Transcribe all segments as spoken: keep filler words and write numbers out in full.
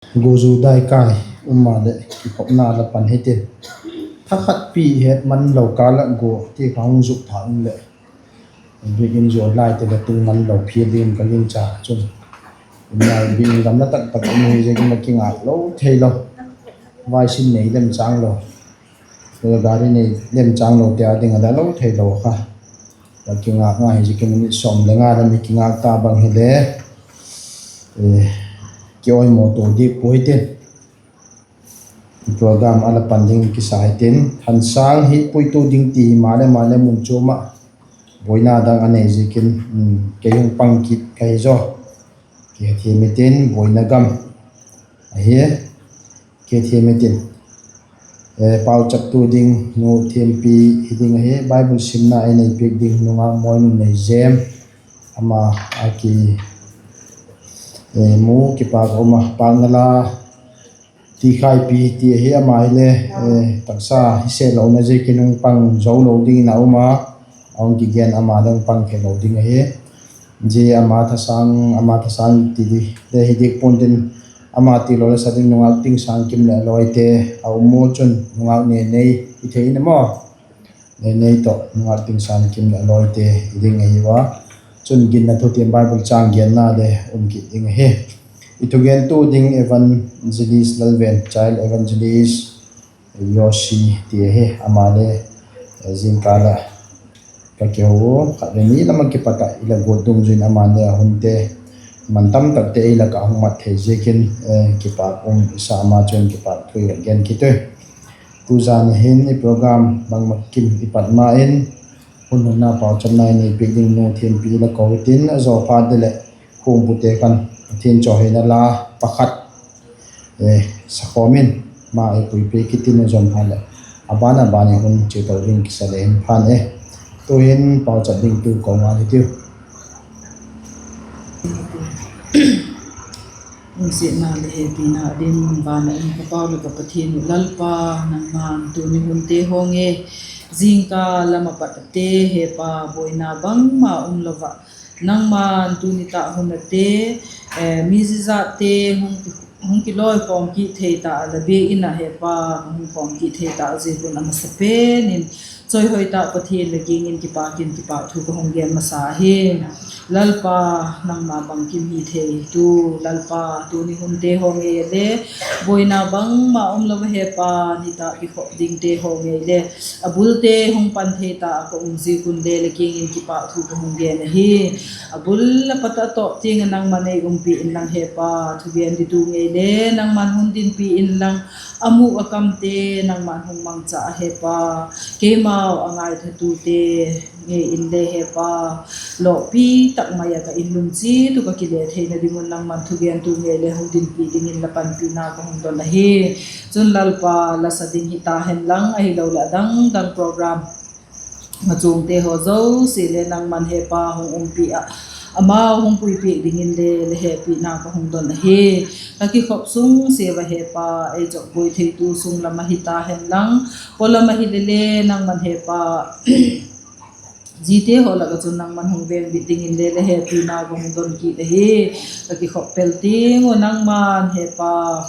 Guzu dai kai um a leh kikhopna la pan hitin, thakhatpi het man lo kâl ah gua ti kha hung zuk thâk in leh, biakin zuan laite la tung man lo phial ding ka gingcha chun, biakin gamla tak tak um hi ziakin la kingâk lo theilo, vaisin nei lem châng lo, gari nei lem châng lote â ding a la lo theilo kha, la kingâk ngai hi ziakin minute sawm le nga lam i kingâk ta bang hile, kiawimaw tua diak pua hitin, program a la pan ding kisa hitin, thansâng hi puitu ding ti hi maleh maleh mun chuam ah buaina dang a nei ziakin, kei hung pang kit ka hi zaw. Kihethiam hitin, buaina gam ahi, kihethiam hitin. Pauchaptu ding Nu Thiampi hi ding ahi, Bible simna ei nei piak ding nungak Mawinunneijem, ama a ki mu kipâk a um a, pâkna la Tikhaipi ti ahi, ama hile taksa hi se lona ziakin hung pang zo lo dingin a um a, a hung kigen ama le hung pang thei lo ding ahi. Zia ama thasâng, ama thasâng ti di le hi diak pua'n tin, ama tilo la sa ding nungak Tingsângkim leh a lawite a um u chun, nungak Nenei i thei in a maw, Nenei tawh nungak Tingsângkim leh a lawite hi ding ahi ua. Chun ginna thu tiam Bible châng genna le um kit ding ahi. I thugentu ding Evangelist Lalven, Child Evangelist Yosi ti ahi, ama le zingkâl ah ka kihou u, khatvei ni lam ah kipat ah i la guat dungzui in ama le a hunte man tam takte ei lak ah hung mat thei ziakin kipâk um i sa, ama chun kipâk thu i gen kit ui. Tuzan hin i program bangma kim i pat ma in, hun hun a pauchapna i nei piak ding Nu Thiampi la ko hitin, a zaw phat leh khumpute khan Pathian chawihoina la pakhat sakhawm in, ma ei puipiak kit in, a zom phat leh a ban a ban i hun chia to ding kisa le hin phan e. Tu'hin pauchap dingtu ko ngal hitiu. Lungsiatna leh hepina dim, van a um ka Pau leh ka Pathian uh Lalpa, nangma'n tuni hunte haw ngei, zingkâl lam a pat ate hepa, buaina bangma um lo ah, nangma'n tuni tak hun ate mi ziate hung kilawikhawm kit thei ta a, la biak in ah hepa, hung khawm kit thei ta ziak un a masa pen in chawihoi tak Pathian la kiang in kipâk in kipâk thu ka hung gen masa hi. Lalpa, nangma bangkim hi thei tu Lalpa, tuni hunte haw ngei le buaina bangma um lo a hepa, nitâk kikhop dingte haw ngei le a bulte hung pan thei ta a ka um ziak un le la kiang in kipâk thu ka hung gen ahi. A bul a pat a tawp tiang ah nangma'n ei umpi inlang hepa, thugen ditu ngei le nangma'n hun dinpi inlang, a mu a kamte nangma'n hung mangcha a hepa, keimau a ngaithatute ngei in le hepa, lawpi tak mai ah ka In lum chiat uh ka kile theina ding un nangma'n thugentu ngei le hung dinpi dingin la panpina ka hung don ahi. Chun Lalpa, la sa ding hita henlang ahiloleh a dang dang program a chuangte haw zosia le nangma'n hepa hung umpi ah, amau hung puipiak dingin le la hepina ka hung don ahi. Ka kikhop sung sia va hepa, ei chawkbuai theitu sung lam ah hita henlang, paw lam ah hile le nangma'n hepa, zite haw lak ah chun nangma'n hung vengbit dingin le la hepina ka hung don kit ahi. Ka kikhop pel tiang uh nangma'n hepa,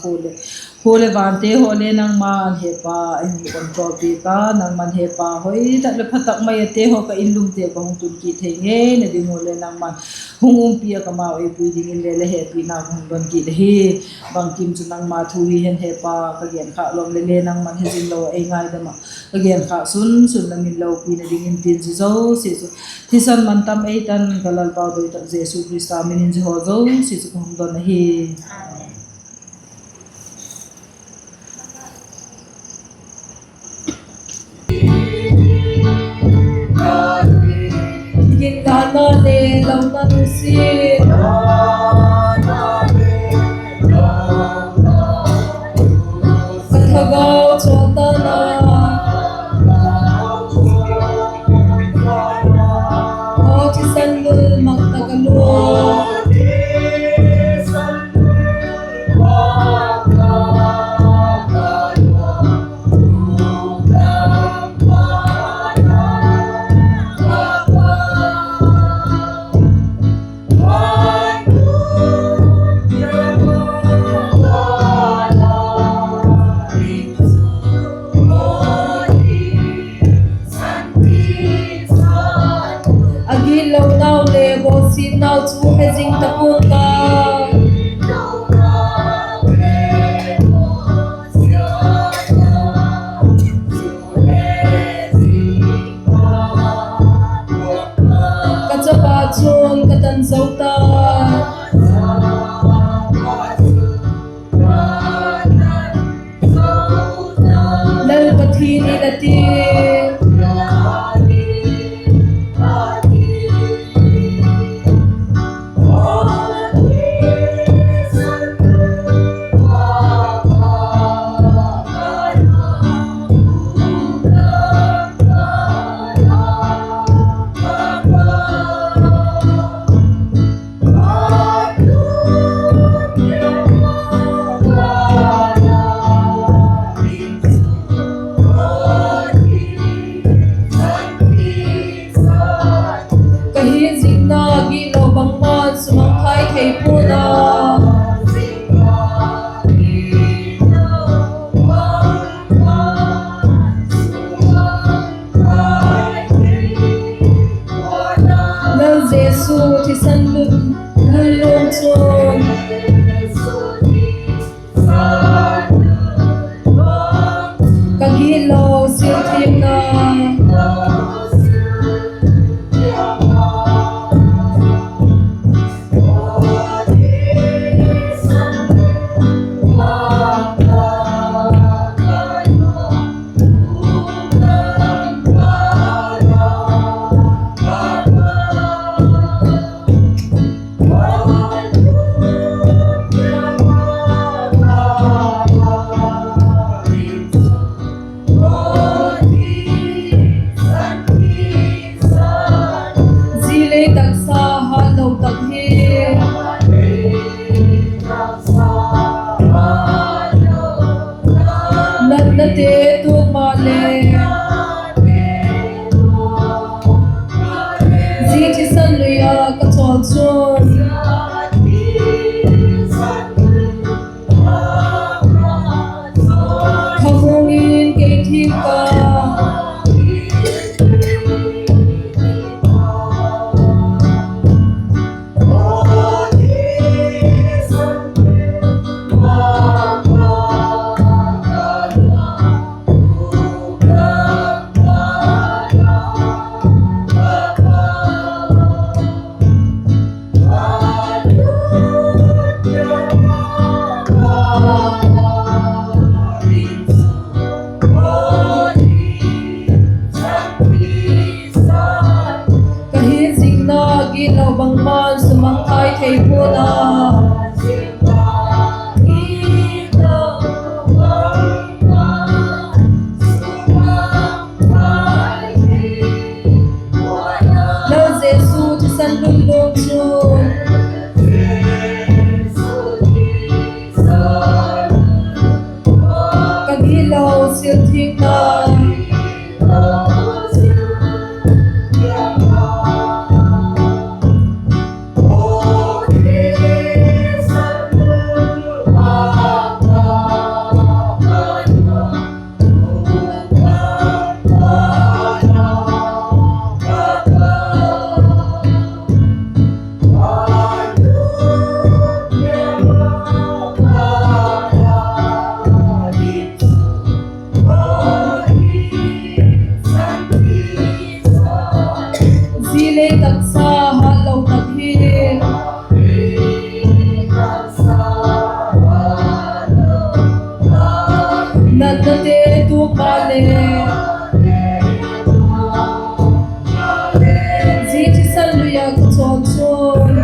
khua leh vante haw le nangma'n hepa ei hung control piak a, nangma'n hepa hoi tak leh pha tak mai ate haw ka In lumte ka hung tun kit thei ngeina ding uh le nangma'n hung umpi ah, kamau ei pui dingin le la hepina ka hung don kit ahi. Bangkim chu nangma thu hi hen hepa, ka genkhâk lawm le le nangma'n hezing lo ah ei ngaidam ah, ka genkhâk sun sun la min lopina dingin tin, zia zosia chu thisan man tam ei tan ka Lalpau doi tak Jesu Khrista min in zia haw zosia chu ka hung don ahi. Gitna le lona nusia, ka thagau chawtana, aw thisan lul mak tak a lua. la ti. Ka hi zikna gitlo bangma'n sumangthai thei pua'n a. Lal Jesu thisan lut, lut lum chun ka gitlo sil thiamna. Zia lei taksa hatlo tak hi natnate tuak maleh, zia thisan lui ah ka chawl chun, khamung in kei thik ka. Ka hi zikna gitlo bangma'n sumangthai thei pua'n a. Lal Jesu thisan lut lum chun ka gitlo sil thikna. Zia lei taksa hatlo tak hi natnate tuak maleh, zia thisan lui ah ka chawl chun,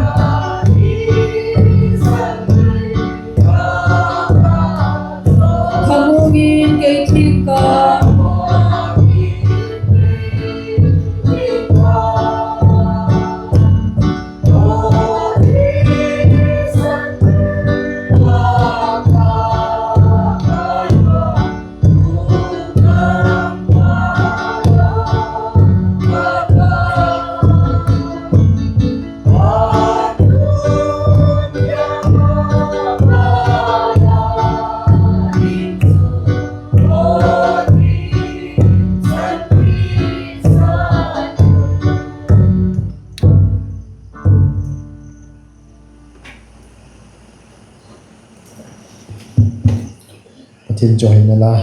khamung in kei thik ka. Pathian chu hina la,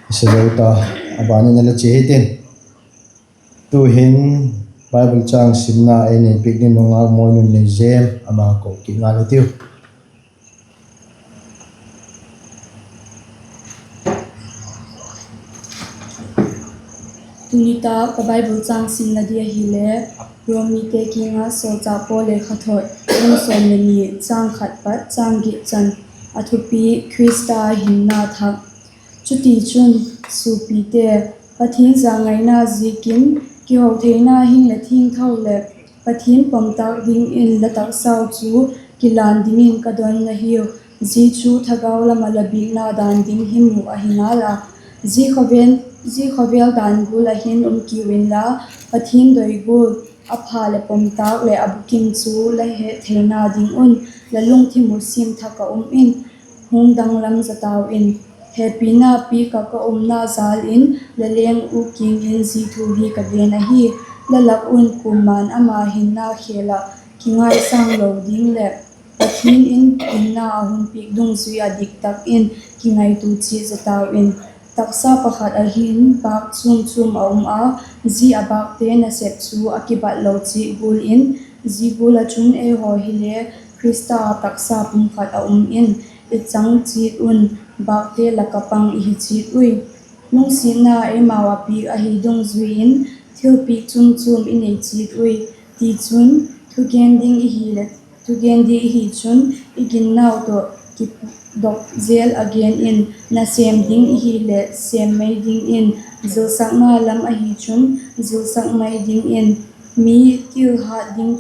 i sa zo ta, a ban in a la chia hitin. Tu'hin Bible châng simna ei nei piak ding nungak Moinun Neizem, ama ko kit ngal hitiu. Tuni ta ka Bible châng simna di ahile, Romite kiang ah Sawlchâk Paul lekhathot, bung sawm le ni, châng khat pat châng giat chan. A thupi: Khrista a hinna thak. Chutichun, suapite, Pathian zangaina ziakin kihotheina hing leh thiangtho leh Pathian pomtâk dingin la taksau chu kilan dingin ka don la hiu. Zia chu thagau lam ah la bikna dan ding himmu ahi ngal a, zia khawvel dan gual ah hin um kiu inla, Pathian doi gual, a pha leh pomtâk leh a bukim chu la hettheina ding un la lungthim uh siam thak ah um in, hung danglam za tau in. Hepina piak ah ka umna jâl in la leng u kiang in zia thu hi ka gen ahi: La lak un kuama'n ama hinna khêl ah kingaisâng lo ding leh Pathian in hinna a hun piak dungzui ah dik tak in kingaitua chiat za tau in. Taksa pakhat ah hin bâk chuam chuam a um a, zia a bâkte nasep chu a kibat lo chiat gual in, zia gual ah chun eihaw hile Khrista ah taksa pum khat ah um in, i chang chiat un bâkte lak ah pang i hi chiat ui. Lungsiatna eimau ah piak ahi dungzui in thilpiak chuam chuam i nei chiat ui. Tichun, thugen ding i hi chun, i ginnau tawh kidok zel ah gen in; nasêm ding i hileh sêm mai dingin, zilsakna lam ahi chun zilsak mai dingin, mi til hat ding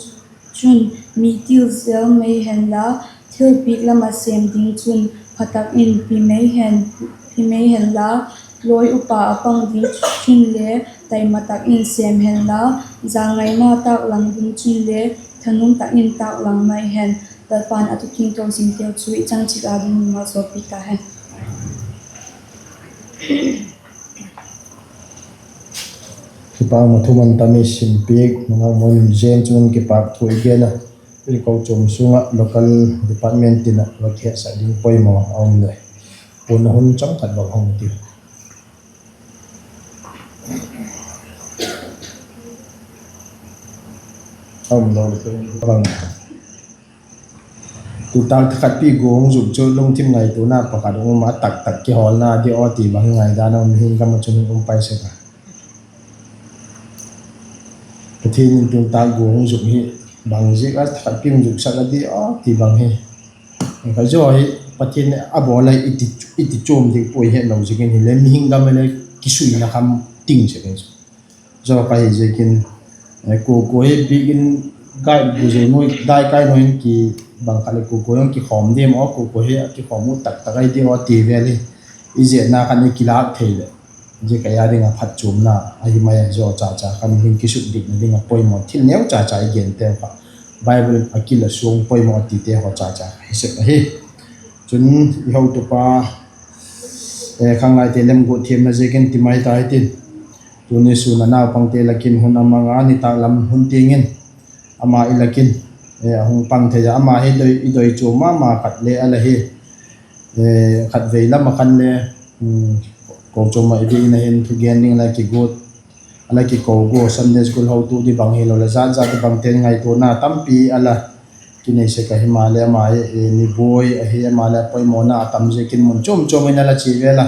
chun mi til zel mai henla, thilpiak lam ah sêm ding chun pha tak in phi mai henla, lawi upa ah pang ding chunle taima tak in sêm henla, zangaina tâklang ding chunle thanuam tak in tâklang mai hen. Lalpa'n a thu thiangtho simteu chu i chang chiat â ding malsawmpiak ta hen. Kipâk ma, thuman tam i sim piak, nangma mun zen chun kipâk thu i gen a. I kochuam sung ah local department tin ah va kihetsak ding poimaw a um le, puan a hun chang khat bang hung ti. Tutak thakhat pi gu hung zuk chu lungthim ngaituana pakhat um a, tak tak kihawlna di aw ti bang hi ngaidan a um, mihing gam ah chun um pai sek a. Pathian in tutak gu hung zuk hi bang ziak a thakhat pi hung zuksak a di aw ti bang hi. Kha zaw hi Pathian a bawl a i ti chuam dik puai, hetlo ziakin hile mihing gam ah le kisuina kham ting sek in chu. Zaw ka hi ziakin, kua kua hi biakin gai bu zui nui dai kai nui in ki bang khat leh kua kua hung kikhawm diam aw, kua kua hi a kikhawm u tak tak ahi diam aw ti vel hi i zetna khan i kilâk thei leh, zia ka a ding ah phatchuamna ahi mai a. Zaw chacha khan hing kisukdikna ding ah poimaw thil neu chacha i genteu kha Bible in a kila suang poimaw a tite haw chacha hi sek ahi. Chun i hotupa khanglaite lemguat thiamna ziakin ti mai ta hitin, tuni sûn a naupangte lak in hun a mang a, nitâk lam hun tiang in ama i lak in a hung pang thei a, ama hi i doi chuam ma ma khat le a la hi. Khatvei lam ah khan le kochuam ah i biakin ah hin thugen ding la kiguat, a la kiko gua, Sunday school hotu di bang hilo leh zat zat di bangte ngaituana tampi a la kinei sek a, himaleh ama hi mi buai ahi, ama leh poimawna a tam ziakin mun chuam chuam in a la chia vel a.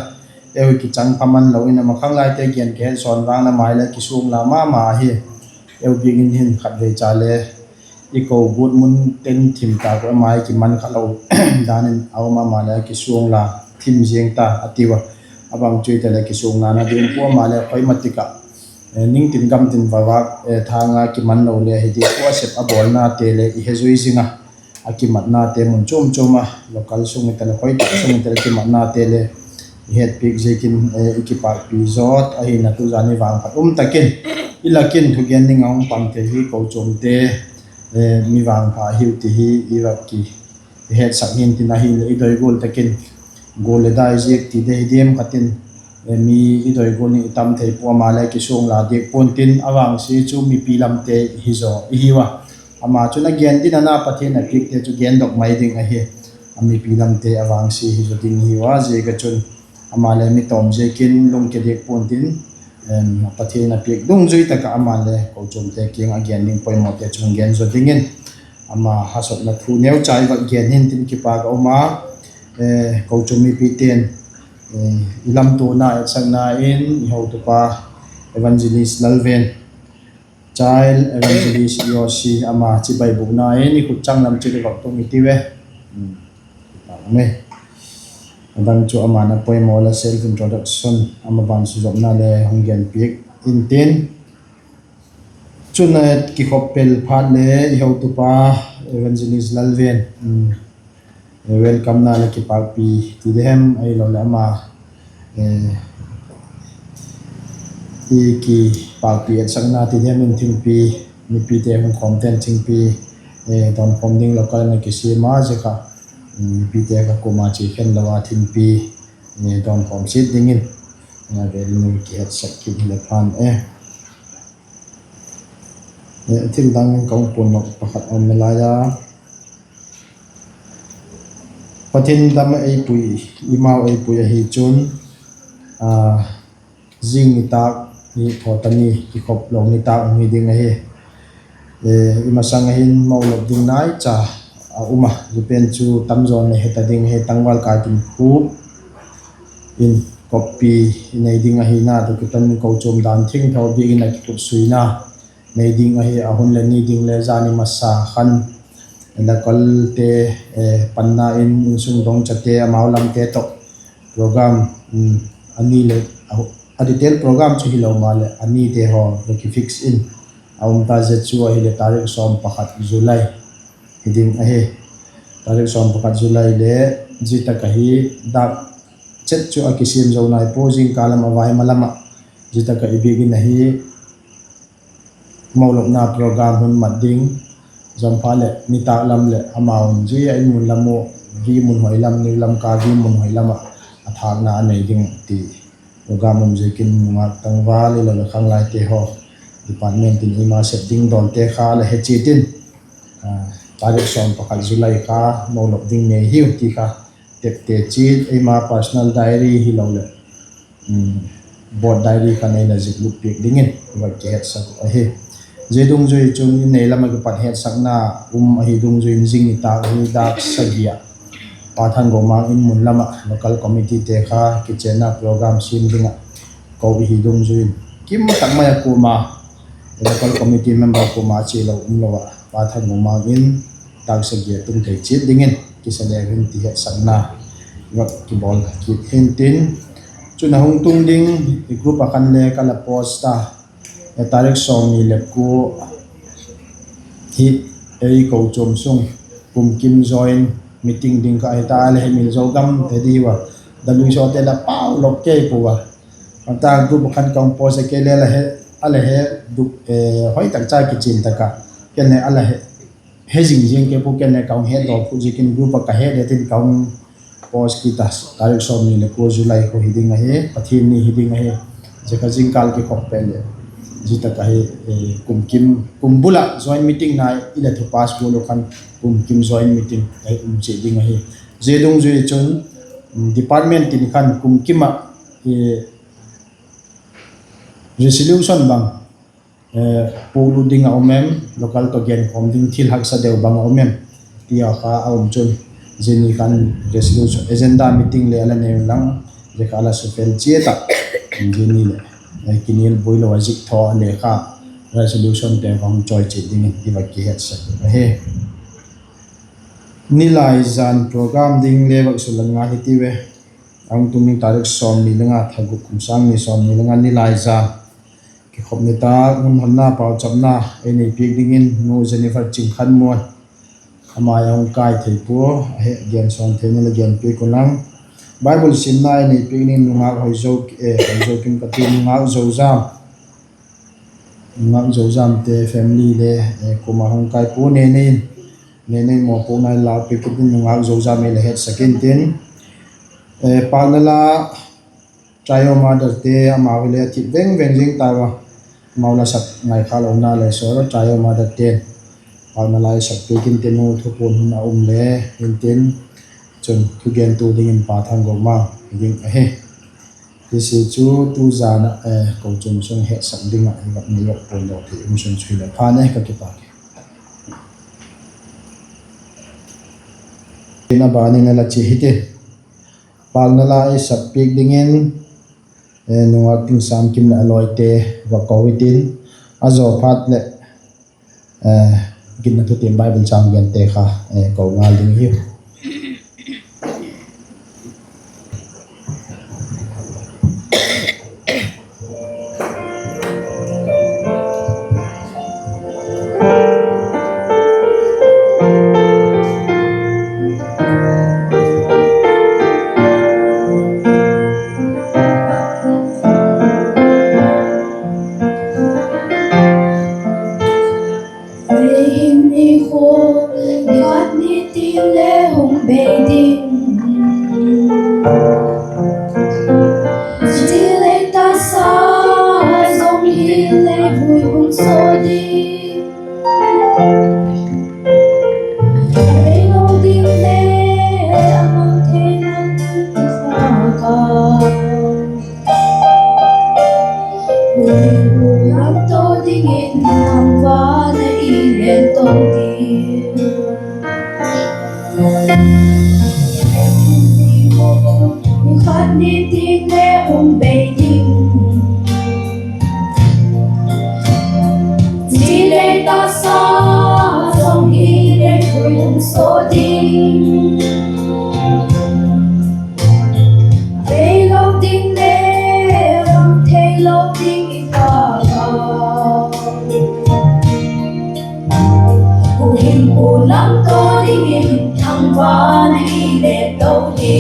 Eu kichang pha man lo in ama khanglaite gen ka het zaw vang leh ama hi la kisuang la ma ma ahi. Eu biakin hin khatvei cha le i ko guat mun ten thim ta ku ama hi kiman kha lo dan in a um a, ama leh kisuang la thim ziang ta a tiu a. A bang chu i ta leh kisuang la na ding pua ama leh khoi ma tik ah ningtin gamtin va vâk thâng a kiman lo le hi di pua, a sep a bawlnate le i he zui zing a, a kimatnate mun chuam chuam a, local sung i ta leh khoi tak sung i ta leh kimatnate le i hetpiak ziakin i kipâkpi zawt ahi. Na tuzan i vangphat um tak in i lak in thugen ding a hung pang thei hi kochuamte mi vangpha hiu ti hi i va ki hetsak hin tin, ahinleh i doi gual tak in gual leh dai ziak ti de hi diam khat in mi i doi gual in i tam thei pua, ama leh kisuang la diak pua'n tin, a vangsia chu mipi lamte hi zaw i hiu a. Ama chun a gen ding a na Pathian a piakte chu gendok mai ding ahi. A mipi lamte a vangsia hi zaw ding hiu a, ziak a chun ama leh mi tawm ziakin lungke diak pua'n tin, Pathian a piak dungzui tak ah ama leh kochuamte kiang a gen ding poimawte chu hung gen zaw dingin ama hasatna thu neucha i va gen hin tin kipâk a um a. Kochuam mipite'n i lamtuana etsakna in i hotupa Evangelist Lalven, Child Evangelist E O C, ama chibai bûkna in i khut changlam chu i vak tung i ti ve. A dang chu ama'n a poimaw la self introduction, ama ban suzawmna le hung gen piak intin. Chun, kikhop pel phat le i hotupa Evangelist Lalven, welcome-na le kipâkpi ti di hem, ahiloleh ama i kipâkpi etsakna ti di hem in thingpi, mipite hung khawmte'n thingpi dawnkhawm ding local in a kisiam a, zia kha mipite kha kuama chia khen lo a thingpi dawnkhawm chiat dingin, a vêl in kihetsak kit hile phan e. Thil dang in ka hung puan nop pakhat a um nalai a, Pathian dam ei pui, eimau ei pui ahi chun, zing nitâk ni, thawta ni, kikhop lo nitâk hung hi ding ahi. I masang a hin molop ding naicha a um a, zia pen chu tamzaw'n le he ta ding ahi, tangval kâi tin khup in koppi i nei ding ahina, tu kiton kochuam dan thiangtho biakin a kikutsuina nei ding ahi. A hun leh ni ding le zani masa khan localte panna in insung dongchate amau lamte tawh program a ni leh, a detail program chu hilo maleh a nite haw va kifix in a um ta, zia chu ahileh tarik sawm pakhat July hi ding ahi. Tarik sawm pakhat July le zia tak ahi, dâk chet chu a kisiam zo nai pua, zingkal lam a vai ma lam ah zia tak ah i biakin ahi molopna program hun mat ding, zia phat leh nitâk lam leh amau'n zia in mun lam uh, vi mun hoi lam, niu lam ka vi mun hoi lam ah a thâkna a nei ding ti program um ziakin nungak tangval ahiloleh khanglaite haw, department in eima sep ding dawlte kha la he chiat in, tarik sawm pakhat July kha molop ding nei hiu ti kha tepte chiat, eima personal diary hiloleh board diary kha nei la zik lut piak dingin va kihetsak uh ahi. Zia dungzui chun i nei lam ah kipat hetsakna um ahi dungzui in zing nitâk hi dâk sagi ah Pa Thangomang in mun lam ah local committeete kha kichenna program siam ding ah ko i hi dungzui in, kim tak mai a kuama local committee member kuama chia lo um lo ah Pa Thangomang in dâk sagi a tung thei chiat dingin kisa leu hin ti hetsakna va kibawl kit hintin. Chun a hung tung ding group ah khan le ka la post a, tarik sawmni leh kua hi ei kochuam sung kumkim joint meeting ding kha ahi ta, a la hemil zo gam te di ua, daluisawte la pau lok kei pua a, a tak group ah khan ka hung post a, kei le a la he, a la he duk, hoi tak cha kichian tak a, ken le a la he zing ziang kei pua, ken le ka hung het daw phu ziakin group ah ka het het in ka hung post kit a, tarik sawmni leh kua July kha hi ding ahi, Pathian ni hi ding ahi. Zia kha zingkal kikhop pen leh zia tak ahi, kum bul ah joint meeting nai i la thu pass gual uh khan kumkim joint meeting ahi um chiat ding ahi. Zia dungzui chun department tin khan kumkim ah resolution bang puklut ding a um em, local tawh genkhawm ding thil haksa deu bang a um em ti a kha a um chun, zia ni khan resolution, agenda meeting le a la nei inlang, zia kha a la sufel chiat ah, zia ni leh kinil buai lo a zik thaw a le kha resolutionte kha hung chawi chiat dingin i va kihetsak ahi. Nilaizan program ding le vak sullang ngai hi ti ve. A hung tung ding tarik sawmni le nga, tha guk, kum sâng ni sawmni le nga, nilaizan kikhop nitâk hun honna pauchapna ei nei piak dingin Nu Jennifer Chingkhanmuan, ama a hung kai thei pua, a he gen sawn theina le gen piak unlang, Bible simna ei nei piak dingin nungâk Hoizo, Hoizo kim ka ti, nungâk Zozam, nungâk Zozamte family le, kuama hung kai pua, Nenei in, Nenei mawpuakna la piak intin, nungâk Zozam ei la hetsak intin, pâkna la Trio Motherte, amau hile a thip veng veng zing tau a, amau la sak ngai kha lona le sawr a, Trio Motherte'n pâkna la ei sak piak intin, thupuan hun a um le intin, chun thugentu dingin Pa Thangomang hi ding ahi. Hizi chu tu zan ah kochuam sung hetsak ding ah i va nei vak puan lo thei um sun chu hile phan e, ka kipak e. Tin a ban in a la chia hiti. Pâkna la ei sak piak dingin Nungak Thingsâm Kim leh a lawite va ko i tin, a zaw phat leh, ginna thutiam Bible châng gente kha ko ngal ding hiu. Ei hin ni khu, ni khat ni tin le hung bei ding. Chi lei tasa zong hi lei vui hung so ding. Beilo ding le a mang thei lo ding a ka. Lamto dingin thangvâl a i lêt to ding. Ni khat ni tin le hung bei ding. Chi lei tasa zong hi lei vui hung so ding. Beilo ding le mang thei lo ding i ka. Huhhingpu lamto dingin thangvâl a i lêt to hi.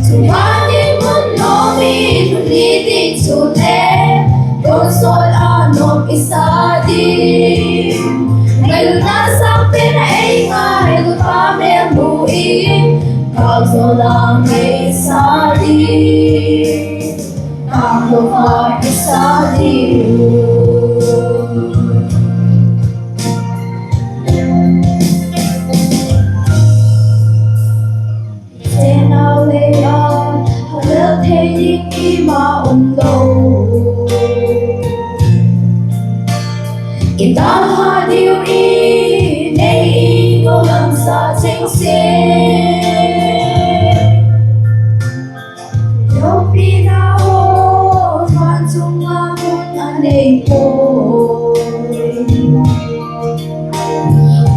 Thangvâl in mun lawm in hun ni ding chu le, tawnsawt a nop i sa ding. Ngaina sâng pen a ei ngai, Lalpa mêl mu in, kâl zaw lang ei sa ding. Tanglo a i sa ding uh. Tenau lei a, ha lel thei ding i ma um lo. I dalha diu i nei i ko lam sa cheng se. Lopina haw van chung a mun a nei pua.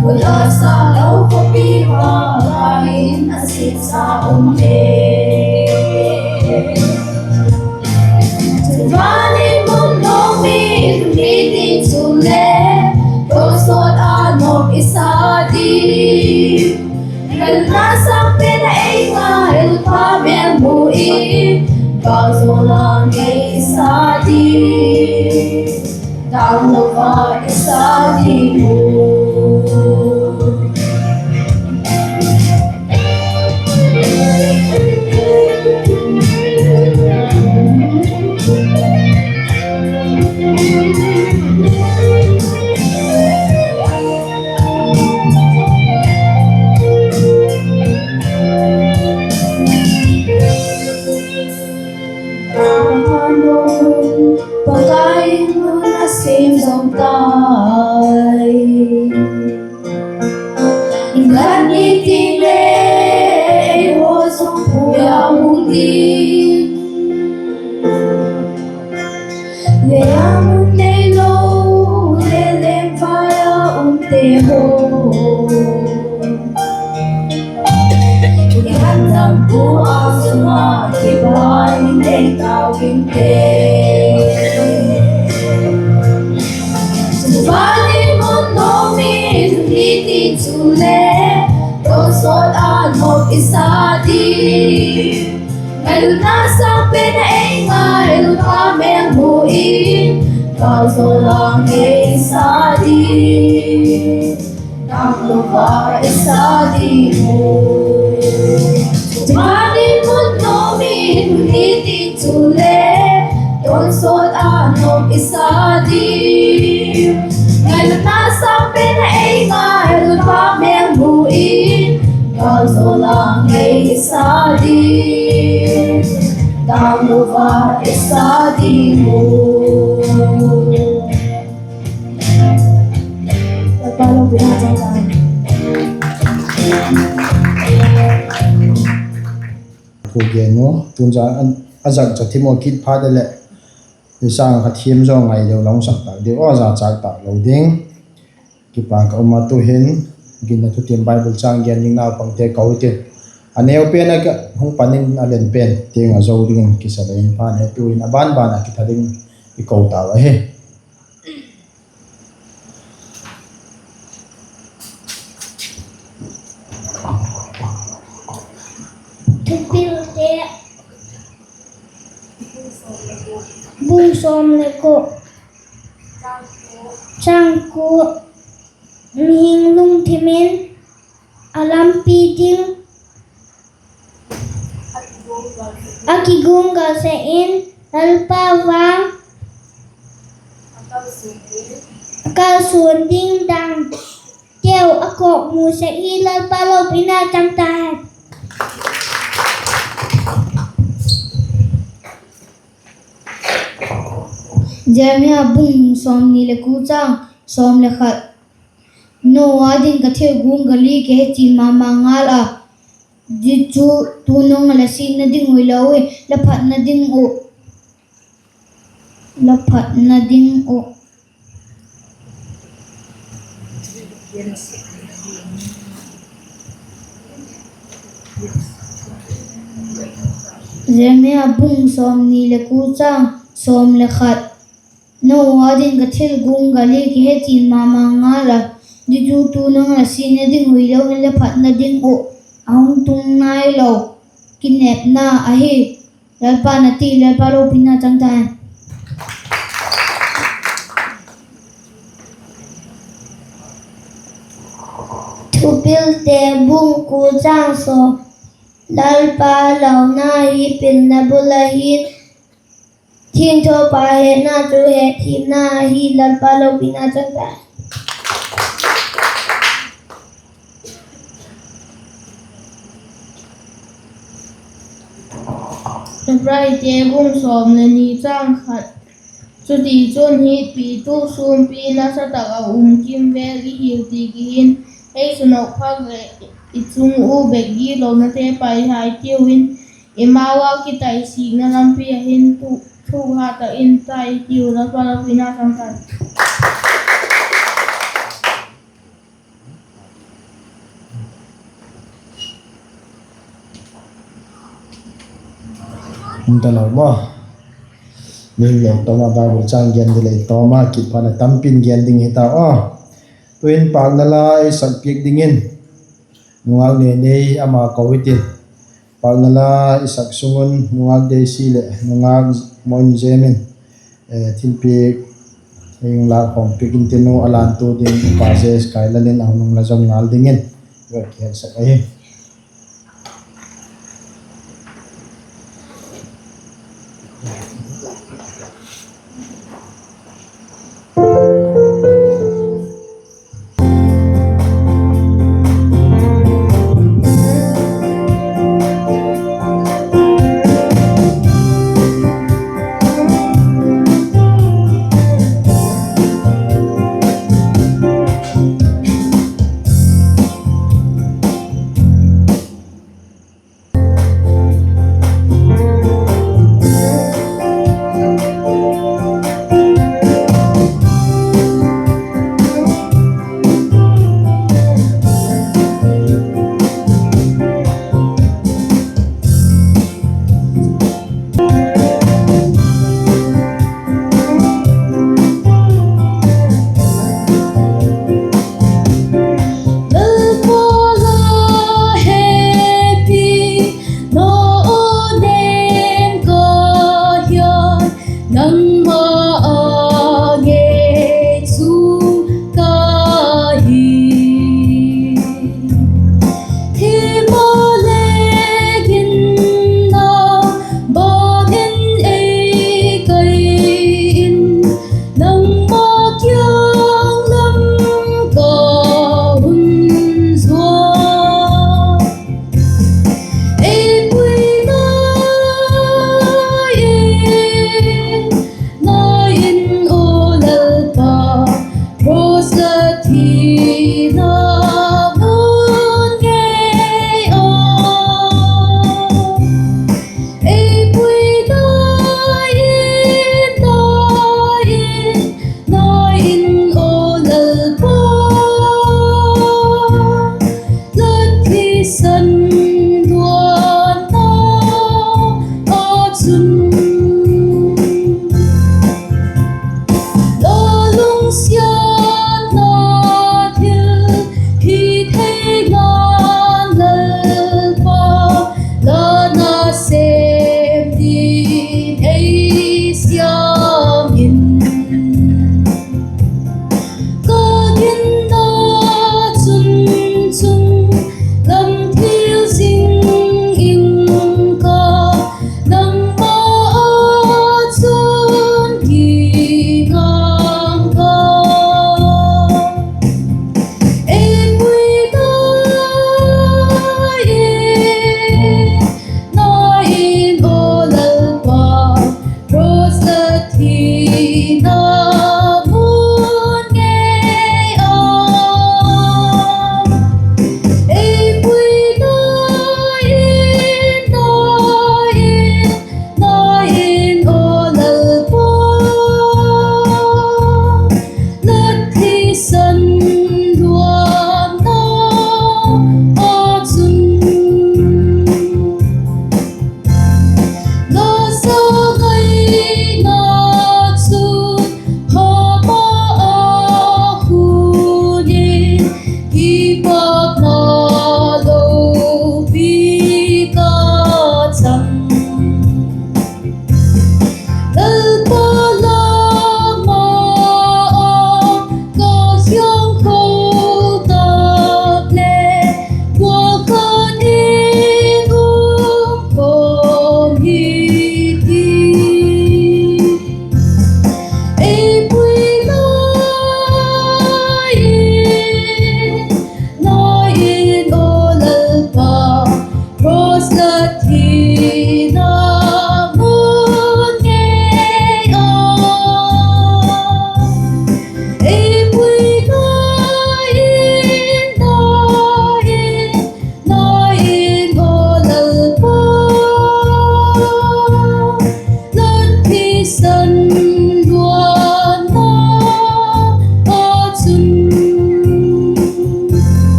Khuta sa lo khawpi va, va in a sik sa um e. Van in mun lawm in hun ni ding chu le, tawnsawt a nop i sa ding. Ngaina sâng pen a ei ngai, Lalpa mêl mu in, kâl zaw lang ei sa ding. Tanglo a i sa ding uh. Pakai in mun a sem zom tai. Khat ni tin le ei haw zong pui a hung ding. Lei a mun neilo, lei lem vai a umte haw. I gam dampu a sung a kibai nei tau dingte. Van in mun lawm in hun ni ding chu le, tawnsawt a nop i sa ding. Ngaina sâng pen a ei ngai, Lalpa mêl mu in, kâl zaw lang ei sa ding. Tanglo a i sa ding uh. Van in mun lawm in hun ni ding chu le, tawnsawt a nop i sa ding. Ngaina sâng pen a ei ngai, Lalpa mêl mu in, kâl zaw lang ei sa ding. Tanglo a i sa ding uh. Lalpa lopina chang tai. Gen u, tun zan a zak cha thim u kit phat leh, i sâng kha thiam zaw ngai deu la hung sak tâk diu aw, zachâk tâk lo ding. Kipak ka um a, tu'hin ginna thutiam Bible châng gen ding naupangte ko i tin, a neu pen a hung pan in a len pen tiang a zo dingin kisa le in phan e. Tu'hin a ban ban ah kitha ding i ko tau ahi. Thupilte, bung sawm le kua, châng kua. Mihing lungthim in a lampi ding a kiguanggal sek in, Lalpa vang a kalsuan ding dangteu a kawkmu sek hi, Lalpa lopina chang ta hen. Jeremiah bung sawmni le kua, châng sawm le khat. Noa â ding ka thil guanggal hi kihe chian ma ma ngal a, zia chu tu nung a la siatna ding uh hilo in, la phatna ding uh, la phatna ding uh. Jeremiah bung sawmni le kua, châng sawm le khat. Noa â ding ka thil guanggal hi kihe chian ma ma ngal a, zia chu tu nung a la siatna ding uh hilo in, la phatna ding uh a hung tung nailo kinepna ahi, Lalpa'n a ti. Lalpa lopina chang ta hen. Thupilte bung kua, châng sawm. Lalpa launa hi pilna bul ahi, thiangthopa hetna chu hetthiamna ahi, Lalpa lopina chang ta. Hebraite bung sawm le ni, châng khat. Chutichun, hetpitu sûmpi nasa tak a um kimvêl i hiu ti kihin, ei sunok phak leh i chung u bek gitlonate paihai tiu in, eimau a kitaisikna lampi ah hin thuk ha tak in tai tiu, Lalpa lopina chang ta hen. Hung ta lo maw? Min le tawm a Bible châng gen ding le tawm a kit phat a tampi'n gen ding hi ta a. Tu'hin pâkna la i sak piak dingin nungak Neinei ama ko hitin. Pâkna la i sak sung un nungak Daisy leh nungak Moinjem in thilpiak ei hung lâk hawm piak intin, a lântu ding pa Jes Kailan in a hun hung la zom ngal dingin ka kihetsak ahi.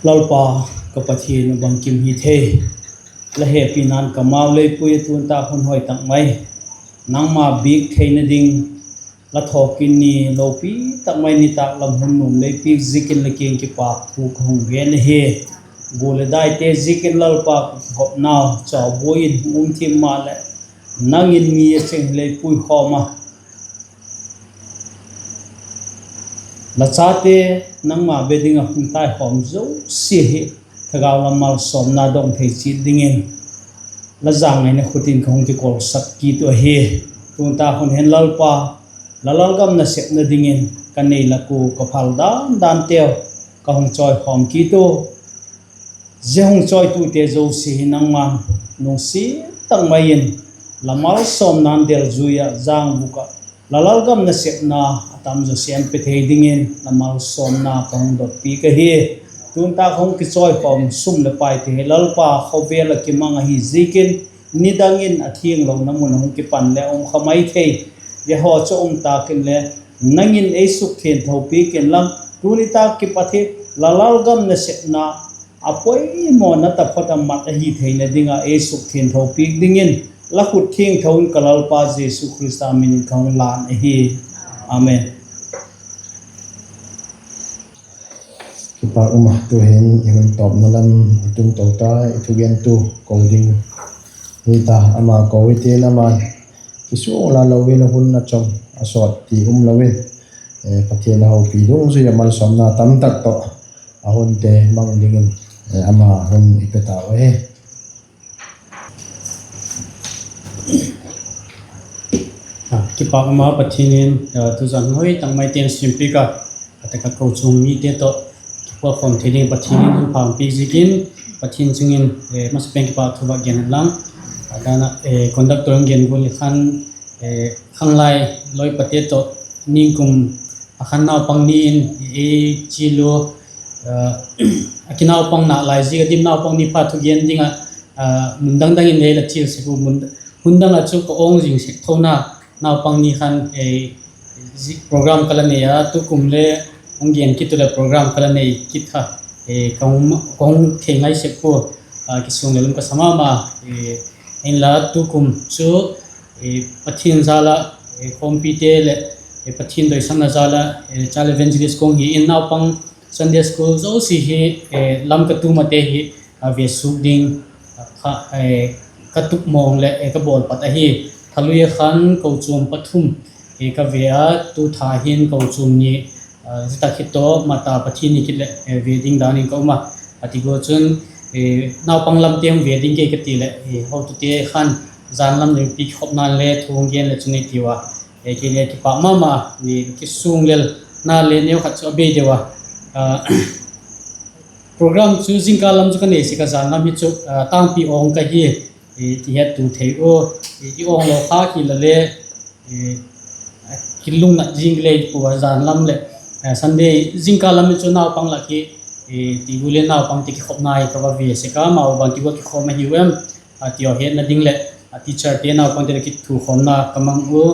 Lalpa ka Pathian, bangkim hi thei, la hepina'n ka mau lei pui a, tun tak hun hoi tak mai nangma biak theina ding, la thawkit ni lopi tak mai nitâk lam hun nuam lei piak ziakin la kiang kipâk thu ka hung gen ahi. Gual leh daite ziakin Lalpa ka kikhopnau chawbuai in hung um thim maleh, nang in mi a cheng hi lei puikhawm a, la chate nangma be ding ah hung taikhawm zosia hi thagau lam malsawmna dong thei chiat dingin la zangaina khut in ka hung kikawlsak kit uh ahi. Tun tak hun hin Lalpa, la lalgam nasepna dingin ka nei la kua ka phal dan danteu ka hung chawikhawm kit uh. Zia hung chawitute zosia hi nangma'n lungsiat tak mai in la malsawmna'n delzui ah, zangbuk ah la lalgam nasepna a tam zaw sêm pe thei dingin la malsawmna ka hung dotpiak ahi. Tun tak hung kichawikhawm sum leh paite hi Lalpa, khawvel ah kimang ahi ziakin, nidang in a thianglona mun a hung kipan leh um kha mai thei. Zia haw chu um tâk inle, nang in ei sukthiangtho piak inla, tuni tak kipat hi la lalgam nasepna a poimawna taphot a mat ahi theina ding ah ei sukthiangtho piak dingin la khut thiangtho in ka Lalpa Jesu Khrista min in ka hung lân ahi. Amen. Kipâk um a, tu'hin i hun tawpna lam i tung to ta, i thugentu ko ding hi ta, ama ko i tin, ama'n kisuang la lo in a hun a chom a sawt ti um lo in, Pathian a hopi dungzui a malsawmna tamtak tawh a hunte mang dingin ama hun i pe tau ahi. Kipâk um a, Pathian in tuzan hoi tak mai ten simpiak a, a tak a kochuam mite tawh kipuakhawm thei ding Pathian in hun pha hung piak ziakin, Pathian chung in masapen kipâk thu va gen hen lang. A dan ah conductor in gen gual leh khan, khanglai lawipate tawh ningkum a khan naupang ni in ei chial ua, a kinaupang nalai ziak a dim naupang ni pha thugen ding ah mun dang dang in ei la chial sek ua, mun dang ah chu ka awng zing sek thona naupang ni khan program ka la nei a, tukum le hung gen kit u leh program ka la nei kit kha, ka hung thei ngai sek pua, kisuang leh lum ka sa ma ma. Inla tukum chu Pathian jal ah khawmpite leh Pathian doisakna jal ah child evangelist ka hung hi in, naupang Sunday school zosia hi lam ka tum ate hi ve suk ding kha ka tup mawng leh ka bawl pat ahi. Thalui a khan kochuam pathum ka ve a, tu tha hin kochuam ni, zia tak hi tawh mata Pathian ni kit leh ve ding dan in ka um a. A ti gual chun naupang lamte hung ve ding kei ka ti leh, hotute khan jan lam ni pi kikhopna'n le thu hung gen le chun ei tiu a, kei le kipâk ma ma, kisuang lelna le neukhat chu a bei deu a. Program chu zingkal lam chu ka nei sek a, jan lam hi chu tângpi awng ka hi, ti het tu thei ua, i awng lo kha kila le kilungnat zing lei pua a, jan lam leh Sunday zingkal lam hi chu naupang lak hi, ti gual leh naupangte kikhopna hi ka va ve sek a, amau bang ti gual kikhawm ahiu em, ti haw hetna ding leh teacherte naupangte leh kithukhawmna ka mang u.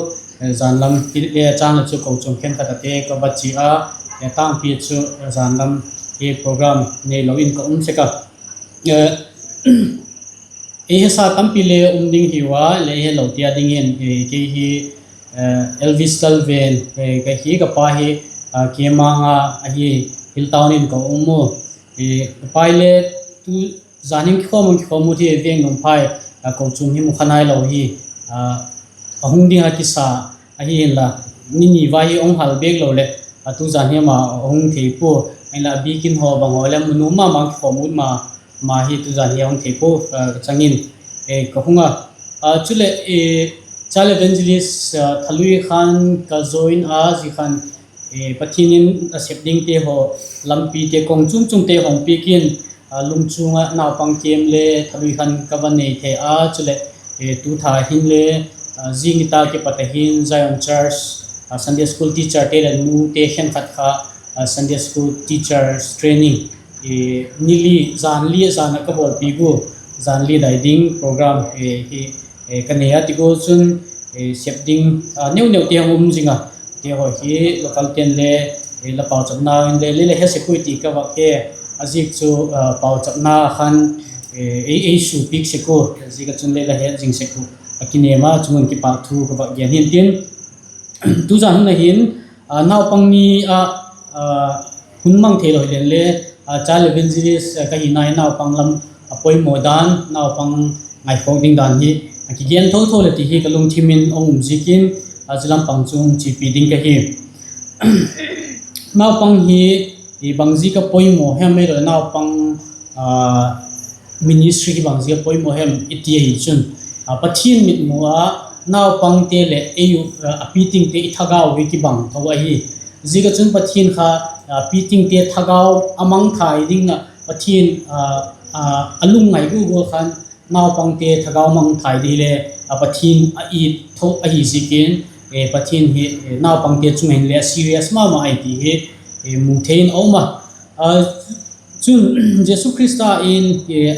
Jan lam hi le chang leh chu kochuam khenkhat ate ka va chia a, tângpi chu jan lam hi program neilo in ka um sek a. Ei hesa tampi le um ding hiu a, le helo tia dingin, kei hi Elvis Talven ka hi, ka pa hi Kemang a ahi, Hilltown in ka um u. Ka pa hi le tu jan hin kikhawm, kikhawm u hi Veng Nungphai kochuam hi mu kha nailo hi, a hung ding a kisa ahi inla, ni ni vai hi hung hal bêk lo leh, tu jan hi ama hung thei pua, ahinla biakin haw bang haw le mu nuam ma ma kikhawm ut ma ma hi tu jan hi a hung thei pua, chang in ka hung a. Chuleh child evangelist Thalui khan ka join a, zia khan Pathian in a sep dingte haw, lampite kong chuam chuamte hung piak in, lungchuang ah naupang camp le Thalui khan ka va nei thei a, chuleh tu tha hin le zing nitâk kipat a hin Zion Church Sunday School teacherte leh nute khenkhat kha Sunday School teachers training ni li, jan li a jan ah ka bawlpiak u, jan li dai ding program hi ka nei a, ti gual chun sep ding neu neute hung um zing a, ti haw hi local ten le la pauchapnau in le le le he sek ui ti ka vak he. A ziak chu, pauchapna khan ei supiak sek ua, ziak ah chun le la het zing sek uh a kinêm a, chun kipâk thu ka vak gen hi'ntin. Tuzan hun a hin, naupang ni ah hun mang theilo hilen le, child evangelist ka hina hi naupang lam a poimaw dan, naupang ngaikhawk ding dan hi a kigen tho tho leh ti hi ka lungthim in hung um ziakin, zia lam pang chu hung chipi ding ka hi. Naupang hi bang ziak a poimaw hem, ahiloleh naupang ministry hi bang ziak a poimaw hem i ti ahi chun, Pathian mitmu ah naupangte leh ei uh a pitingte i thagau hi kibang tho ahi. Ziak ah chun Pathian kha pitingte thagau a mangthai ding ah Pathian a lungngai gual gual khan naupangte thagau mangthai ding hile Pathian a it tho ahi ziakin, Pathian hi naupangte chung ah hin le serious ma ma ahi ti hi mu thei in a um a. Chun, Jesu Khrista in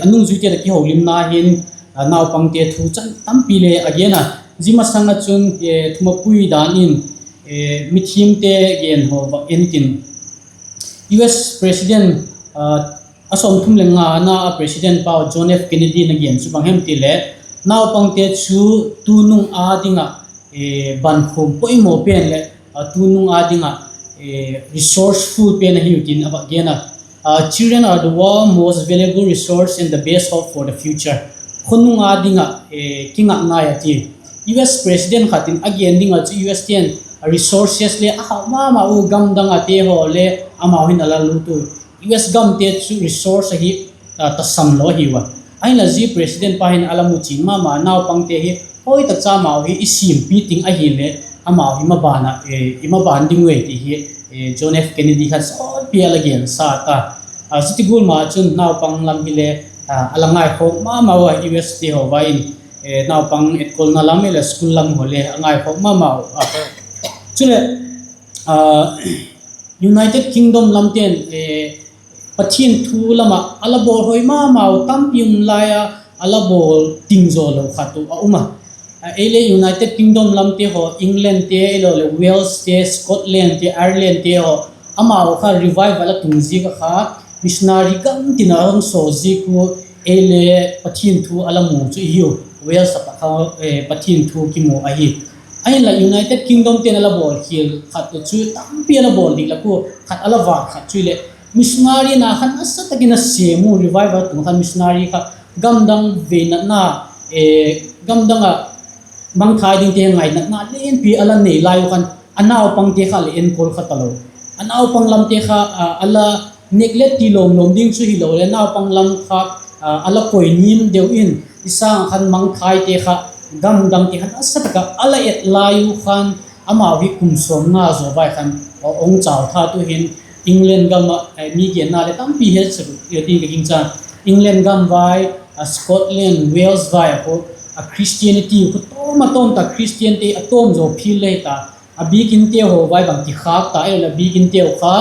a nungzuite tawh kiholimna hin naupangte thu chan tampi le a gen a. Zia masang ah chun thumapui dan in mithiamte gen haw vak en tin, US President a sawmthum le ngana a President pau John F Kennedy in a gen chu bang hem ti leh, naupangte chu tunung â ding ah bankhum poimaw pen leh tunung â ding ah resourceful pen ahiu tin a vak gen a. Children are the world most valuable resource and the best hope for the future. Khonung â ding ah kingatnai a ti. US President khat in a gen ding ah chu US te'n resources le a hau ma ma u, gamdang ate haw le amau hin a la lut u. US gamte chu resource ahi, tasam lo ahiu a. Ahinla zia President pa hin a la mu chian ma ma, naupangte hi hoi tak cha amau hi i siampi ting ahileh amau hi i maban ding uai ti hi John F Kennedy khan sawtpi a la gensa ta. Zia ti gual ma chun naupang lam hile a la ngaikhawk ma ma ua, US te haw vai in naupang etkolna lam leh school lam haw le a ngaikhawk ma ma ua. Chuleh, United Kingdom lamte'n Pathian thu lam ah a la bawl hoi ma ma u tampi um lai a, a la bawl ting zaw lo khat uh a um a. Ei le United Kingdom lamte haw, Englandte ahiloleh Waleste, Scotlandte, Irelandte haw, amau kha revival a tung ziak ah kha missionary gam tin a hung sawl ziak ua, ei le Pathian thu a la mu chu i hiu. Wales ah kha Pathian thu kimu ahi. Ahinla United Kingdomte'n a la bawl khial khat uh chu tampi a la bawl dik lak ua khat a la vâk khat chu hileh, missionary na khan a sa tak in a sêm u, revival tung khan missionary kha gamdang veinatna, gamdang ah mangthai dingte ngainatna lenpi a la nei lai uh khan a naupangte kha a la enkol kha talo. A naupang lamte kha a la neglect ti lawm lawm ding chu hilo leh, naupang lam kha a la koi nim deu in, i sâng ah khan mangthaite kha gamdangte khan a sa tak ah a la et lai uh khan, amau hi kum sawmnga zaw vai khan hung chau tha. Tu'hin England gam ah mi genna leh tampi hetsak ding ka gingcha. England gam vai, Scotland, Wales vai ah khu Christianity khu tawm a tawm ta, Christiante a tawm zaw phil le ta. A bikinte haw vai bang kikhâk ta, ahiloleh a bikinteu kha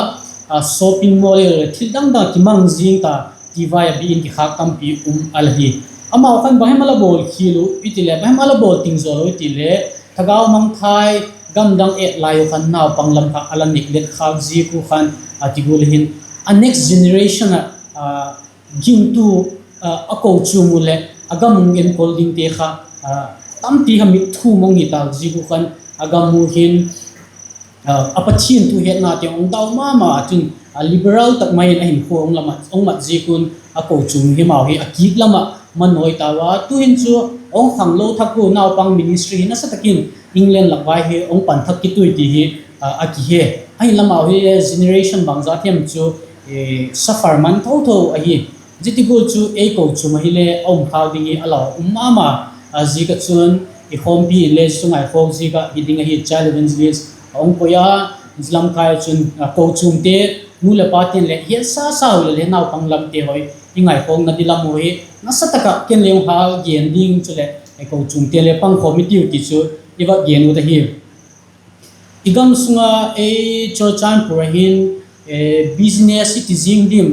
shopping mall ahiloleh thil dang dang ah kimang zing ta, ti vai a bikin kikhâk tampi um a la hi. Amau khan bang hem a la bawl khial uh i ti leh, bang hem a la bawl ting zaw lo i ti leh, thagau mangthai gamdang et lai uh khan naupang lam kha a la neglect khâk ziak uh khan, a ti gual hin a next generation ah gingtu a kochuam uh leh a gam hung enkol dingte kha tampi kha mitthum hung hi tâk ziak uh khan, a gam uh hin a Pathian thu hetnate hung dau ma ma chun, liberal tak mai in a hinkhua hung mat ziak un a kochuam hi amau hi a kit lam ah manawi tau a. Tu'hin chu hung khanglo thak ua, naupang ministry hi nasa tak in England lak vai hi hung pan thak kit ui ti hi a kihe. Ahinla amau hi generation bangzat hem chu suffer man tho tho ahi. Zia ti gual chu ei kochuam ah hile a um khâk ding hi a lau um ma ma. A ziak ah chun i khawmpi in le zia chu ngaikhawk ziak ah hi ding ahi, child evangelist a hung koi a. Zia lamkai ah chun kochuamte, nu leh pate'n leh hiatsa sa u leh le naupang lamte haw i ngaikhawkna di lam uh hi nasa tak ah ken le hung ha gen ding chuleh, kochuamte le pangkhawm i tiu ti chu i va gen ut ahi. I gam sung ah ei Churachandpur ah hin business i ti zing dim,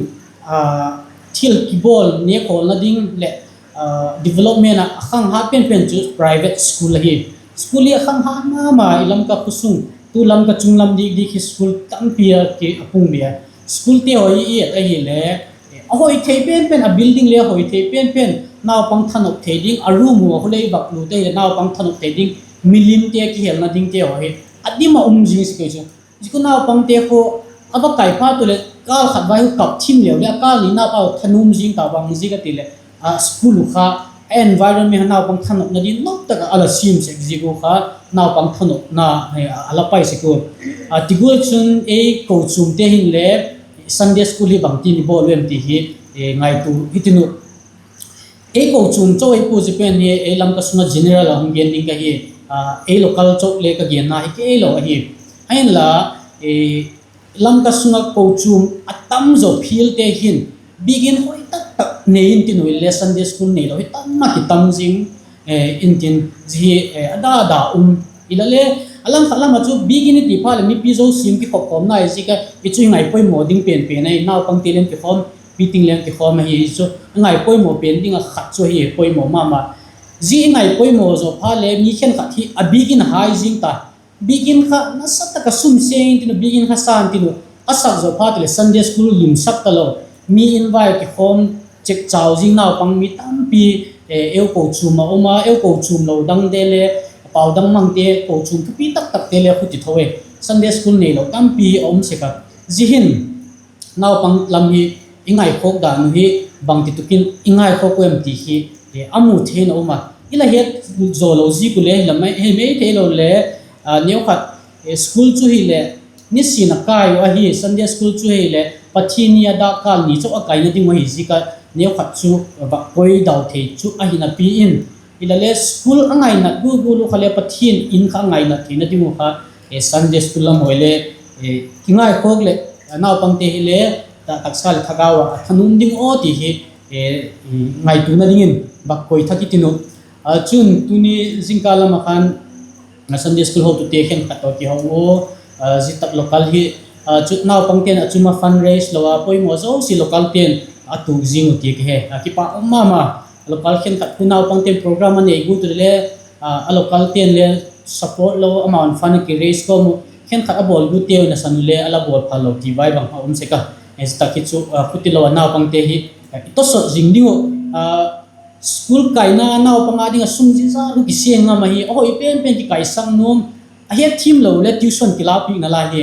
thil kibawl nêkhawlna ding leh development ah a khanghat pen pen chu private school ahi. School hi a khanghat ma ma, i Lamka khua sung, tu Lamka chung lam dik dik hi school tampi a ki a pung bia. Schoolte haw i et ahileh A hoi thei pen pen, a building le a hoi thei pen pen, naupang thanop thei ding, a room uh a khu lei vak lu te hileh naupang thanop thei ding, milimte kihelna dingte haw hi a dim ah um zing sek ei chu. Zia khu naupangte khu a va kai phat uleh kâl khat vai khu kap thim leu leh a kâl nina pau thanop zing ta, bang ziak a ti leh, school uh kha, a environment kha naupang thanopna ding nop tak ah a la siam sek ziak uh kha, naupang thanopna a la pai sek ua. Ti gual chun ei kochuamte hin le Sunday school hi bangtin i bawl u em ti hi ngaitua hitin uh. Ei kochuam chau ei pua, zia pen hi ei Lamka sung ah general a hung gen ding ka hi, ei local chau le ka genna hi kei lo ahi. Ahinla, Lamka sung ah kochuam a tam zaw phialte hin biakin hoi tak tak nei intin uh, hile Sunday school neilo hi tam a kitam zing intin, zia hi a da da um. Hile le, a langkhat lam ah chu biakin i ti phat leh mipi zosia kikhop khawmna hi ziak a, i chu i ngaipoimaw ding pen pen ahi, naupangte leng kikhawm, pi ting leng kikhawm ahi chu, a ngaipoimaw pen ding ah khat chu ahi, poimaw ma ma. Zia i ngaipoimaw zaw phat le mi khenkhat hi a biakin hai zing ta. Biakin kha nasa tak ah sum seng intin uh, biakin kha sa intin uh, a sak zaw phat leh Sunday school limsak talo, mi invite kikhawm, chekchau zing naupang mi tampi, eu kochuam ah um a, eu kochuam lo dangte le, pau dang mangte, kochuam thupi tak takte le khu ti tho e, Sunday school neilo tampi a um sek a. Zia hin naupang lam hi i ngaikhawk dan uh hi bangti tukin i ngaikhawk u em ti hi a mu thei'n a um a. I la het zaw lo ziak u le hi la mai, hi mai theilo le, neukhat, school chu hileh nisin a kai uh ahi, Sunday school chu hileh Pathian ni a dakkal ni chau a kaina ding uh ahi ziak a, neukhat chu va koi dau thei chu ahi napi in, hile le school a ngainat gual gual uh kha le Pathian in kha a ngainat theina ding uh kha, Sunday school lam haw le kingaikhawk leh, naupangte hile taksa leh thagau ah a thanop ding aw ti hi ngaituana dingin va koi thak i tin uh. Chun tuni zingkal lam ah khan Sunday school hotute khenkhat tawh kiho u, zia tak local hi, chu naupangte'n a chum a fundraise lo a poimaw zosia localte'n a tuak zing uh ti ka he, a kipak um ma ma. Local khenkhat khu naupangte'n program a nei guat u le, a localte'n le support lo, amau'n fund a kiraise kawm uh, khenkhat a bawl guatteu nasan u le a la bawl phal lo ti vai bang a um sek a. Zia tak hi chu, khuti lo a naupangte hi i tawsawt zing ding uh, school kaina naupang a ding ah sum zia zat uh kisiang ngam ahi, a hoi pen pen kikaisak nuam, a hetthiam lo le tuition kilâkpiakna lai hi.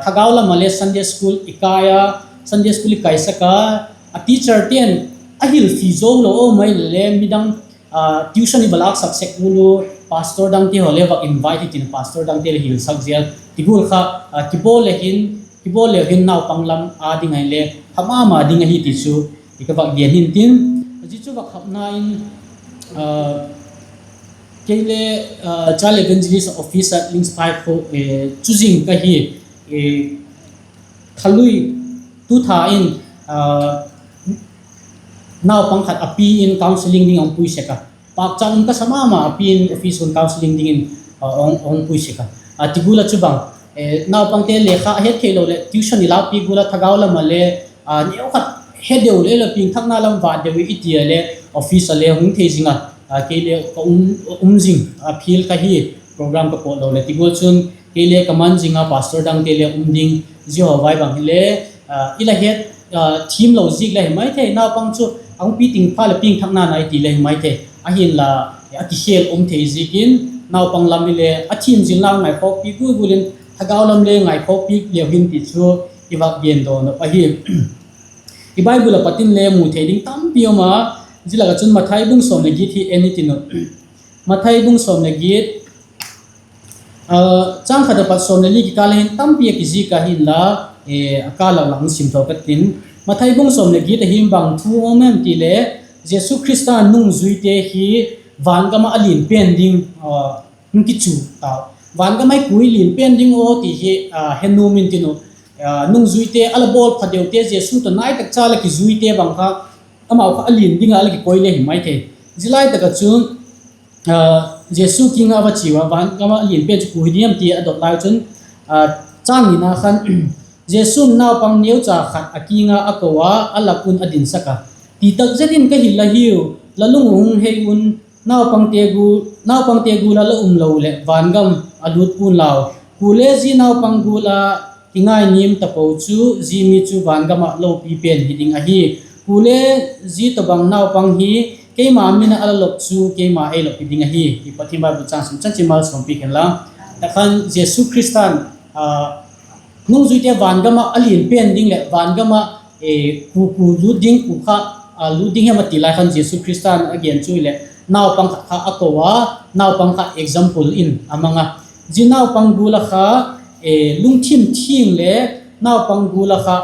Thagau lam ah le Sunday school i kai a, Sunday school i kaisak a, a teacherte'n a hilfi zo lo aw mai le midang tuition i va lâksak sek gual u, pastor dangte haw le va invite hitin pastor dangte le hilsak zel ti gual kha, kibawl le hin, kibawl leu hin naupang lam a ding ahile pha ma ma ding ahi ti chu i ka va gen hin tin. Zia chu va khapna in, kei le Child Evangelist Office ah Lingspy khu chu zing ka hi, thalui tu tha in, naupang khat a pi in counselling ding a hung pui sek a. Pâkchat um ka sa ma ma a, pi in office hun counselling dingin a hung pui sek a. Ti gual ah chu bang, naupangte lekha a het theilo leh tuition i lâkpi gual ah thagau lam ah le, neukhat he deu le la piangthakna lam vât deu i ti a le office ah le hung thei zing a, kei le ka um zing a, field ka hi, program ka pawt lo leh ti gual chun kei le ka man zing a, pastor dangte le um ding, zia haw vai bang hile, i la het thiam lo ziak le hi mai thei, naupang chu a hung pi ting phat leh piangthakna nai ti le hi mai thei, ahinla a kikhêl um thei ziakin, naupang lam hile a thiam zing lam ngaikhawkpi gual gual in, thagau lam le ngaikhawkpi leu hin ti chu i va gen dawn uh ahi. I Bible ah pat in le mu thei ding tampi um a, zia lak ah chun Mathai bung sawm leh giat hi en i tin uh. Mathai bung sawm leh giat, châng khat a pat sawm leh li kikâl ah hin tampi a kizik a hinla, a kâl ah lang sim tho ka tin. Mathai bung sawm leh giat ah hin bang thu um em ti le, Jesu Khrista nungzuite hi vangam ah a lian pen ding hung kichu tau. Vangam ah i kua i lian pen ding aw ti hi he nuam in tin uh. Nungzuite a la bawl pha deute, Jesu tawh nai tak cha la kizuite bang kha, amau kha a lian ding ah la kikoi le hi mai thei. Zia lai tak ah chun Jesu kiang ah a va chia ua, vangam ah a lian pen chu kua hi diam ti a dot lai chun, châng nina khan, Jesu'n naupang neucha khat a kiang ah a ko a, a lak un a dinsak a, Ti tak zet in ka hil la hiu, la lung uh hung hei un, naupangte gual ah la um lo leh vangam a lût pua'n lau. Kuale zia naupang gual ah kingainiam tapo chu, zia mi chu vangam ah lopi pen hi ding ahi. Kuale zia tawhbang naupang hi keima min a la lop chu keima ei lop hi ding ahi, ti Pathian Bible châng sim chan chi malsawmpiak hen la. Takhan Jesu Khrista'n, nungzuite van gam ah a lian pen ding leh van gam ah ku, ku lût ding, ku kha lût ding hem a ti lai khan Jesu Khrista'n a gen chu hileh naupang khat kha a ko a, naupang kha example in a mang a. Zia naupang gual a kha lungthim thiang le naupang gual a kha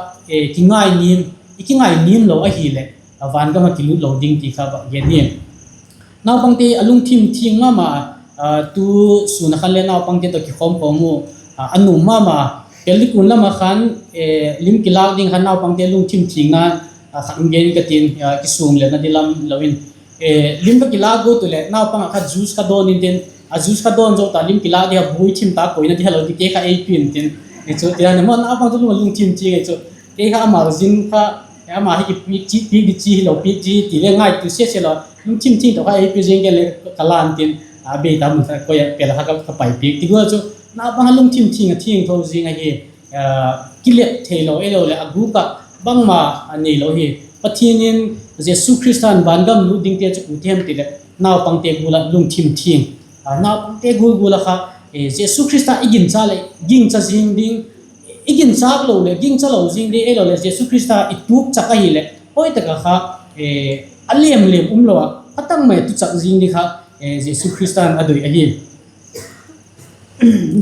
kingai niam, i kingai niam lo ahileh van gam ah kilût lo ding ti kha va gen hi. Naupangte a lungthim thiang ma ma, tu sûn a khan le naupangte tawh kikhawm khawm u a nuam ma ma. Peldikun lam ah khan lim kilâk ding khan naupangte lungthim thiangna khat um gen ka tin, kisûm lena di lam lo in, lim ka kilâk guat u leh naupang ah kha juice ka dawn intin, a juice ka dawn zo ta lim kilâk di a buai thim ta koina di helo di kei kha ei pia'n tin, chu ti a ni maw, naupang chu lung a lungthim thiang ei chu. Kei kha ama zing kha, ama hi kipiak chi, piak di chi hilo, piak chi ti le ngaitua se se lo, lungthim thiang tawh kha ei pia zing gen le ka lan tin, a bei ta mun kha koi a pel kha ka pai piak ti gual chu, naupang a lungthim thiang a thiangtho zing ahi. Kilep theilo, ahiloleh a gûk ah bangma a neilo hi. Pathian in, Jesu Khrista'n van gam lût dingte chu kute hem ti leh naupangte gual ah lungthim thiang, naupangte gual gual a kha Jesu Khrista i ginchâk leh gingcha zing ding, i ginchâk lo leh gingcha lo zing ding, ahiloleh Jesu Khrista i tuak chak ahileh hoi tak ah kha a lem lem umlo ah a tak mai tu chak zing ding kha Jesu Khrista'n a doi ahi.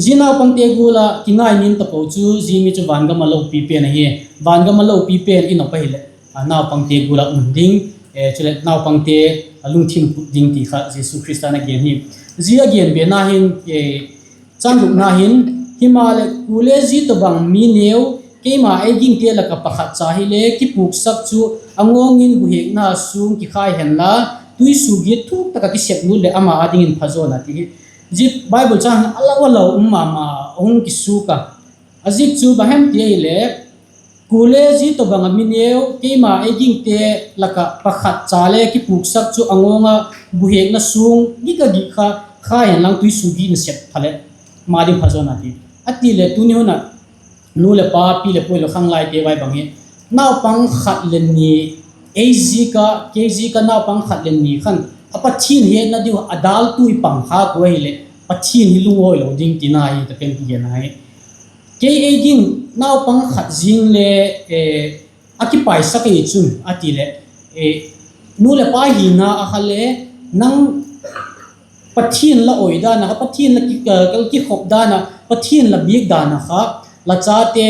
Zia naupangte gual ah kingai niam tapo chu zia mi chu van gam a lopi pen ahi. Van gam a lopi pen i nop ahileh naupangte gual ah um ding, chuleh naupangte a lungthim put ding ti kha Jesu Khrista'n a gen hi. Zia a gen bena hin, chang gukna hin, himaleh kuale zia tawhbang mi neu, keima ei gingte lak ah pakhat cha hile kipuksak chu a ngawng in buhekna sung kikhai hen la, tuisuagiat thuk tak ah kisep lut leh ama â dingin phazawn a ti hi. Zia Bible châng a lau a lau um ma ma, a hung kisuk a. A zik chu bang hem ti ahileh, kuale zia tawhbang ah mi neu, keima ei gingte lak ah pakhat cha le kipuksak chu a ngawng ah buhekna sung gik a gik kha khai hen lang tuisuagiat in sep pha leh ama ding phazawn a ti. A ti leh tuni hun ah nu leh pa, pi leh pu hilo khanglaite vai bang hi, naupang khat leh ni, ei ziak a, kei ziak a naupang khat leh ni khan a Pathian hetna diu a dâltu i pang khâk u ahileh Pathian hi lungawi lo ding tina hi tak in kigen ahi. Kei ei ging naupang khat zing le a kipaisak ei chun a ti leh, nu leh pa hina a kha le nang Pathian la awi dan a kha, Pathian la ki, kikhop dan a, Pathian la biak dan a kha, la chate,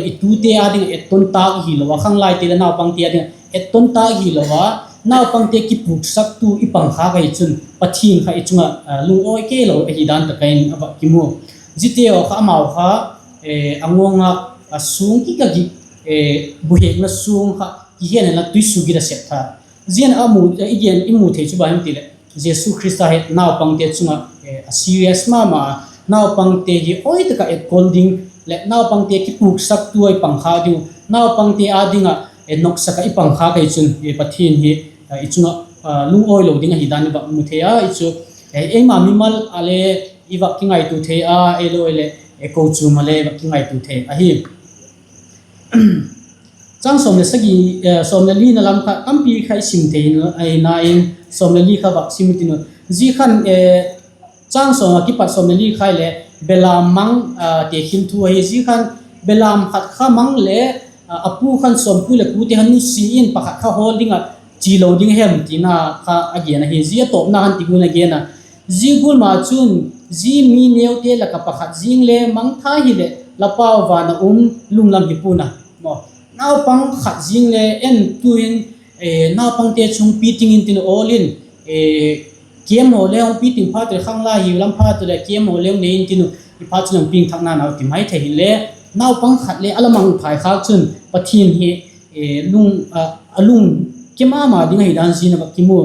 i tute â ding ah etton tâk hilo a, khanglaite leh naupangte â ding ah etton tâk hilo a, naupangte kipuksaktu i pang khâk ahi chun Pathian kha i chung ah lungawi kei lo ahi dan tak in a va kimu. Ziate haw kha amau kha a ngawng ah a sung gik a gik, buhekna sung kha kihen hen la tuisuagiat a sep tha. Zia'n i mu thei chu bang hem ti leh Jesu Khrista hi naupangte chung ah a serious ma ma a, naupangte hi hoi tak ah etkol ding leh naupangte kipuksaktu a i pang khâk diu, naupangte â ding ah noksak ah i pang khâk ahi chun Pathian hi i chung ah lungawi lo ding ahi dan i va mu thei a, i chu eima mimal a le i va kingaitua thei a, ei lo leh kochuam a le va kingaitua thei ahi. Chang sawm le sagi, sawm le lina lam kha tampi kha i sim thei ahi na in, sawm le li kha va sim i tin u. Zia khan chang sawm a kipat sawm le li kha le belam mang tekhin thu ahi. Zia khan belam khat kha mang le a pu khan sawmpu leh kute kha nusia in pakhat kha hawl ding ah chi lo ding hem tina kha a gen ahi. Zia tawpna khan ti gual a gen a, zia gual ma chun zia mi neute lak ah pakhat zing le mangthai hileh la Pau van a um lunglam hi pua'n a. Naupang khat zing le en tu'hin naupangte chu hung pi ting in tin awl in, camp haw le hung pi ting phat leh khanglai hiu lam phat leh camp haw le hung nei in tin u, i phat chun hung piangthakna nau ti mai thei hile, naupang khat le a la mangthai khâk chun Pathian hi a lungke ma ma ding ahi dan zia in a va kimu.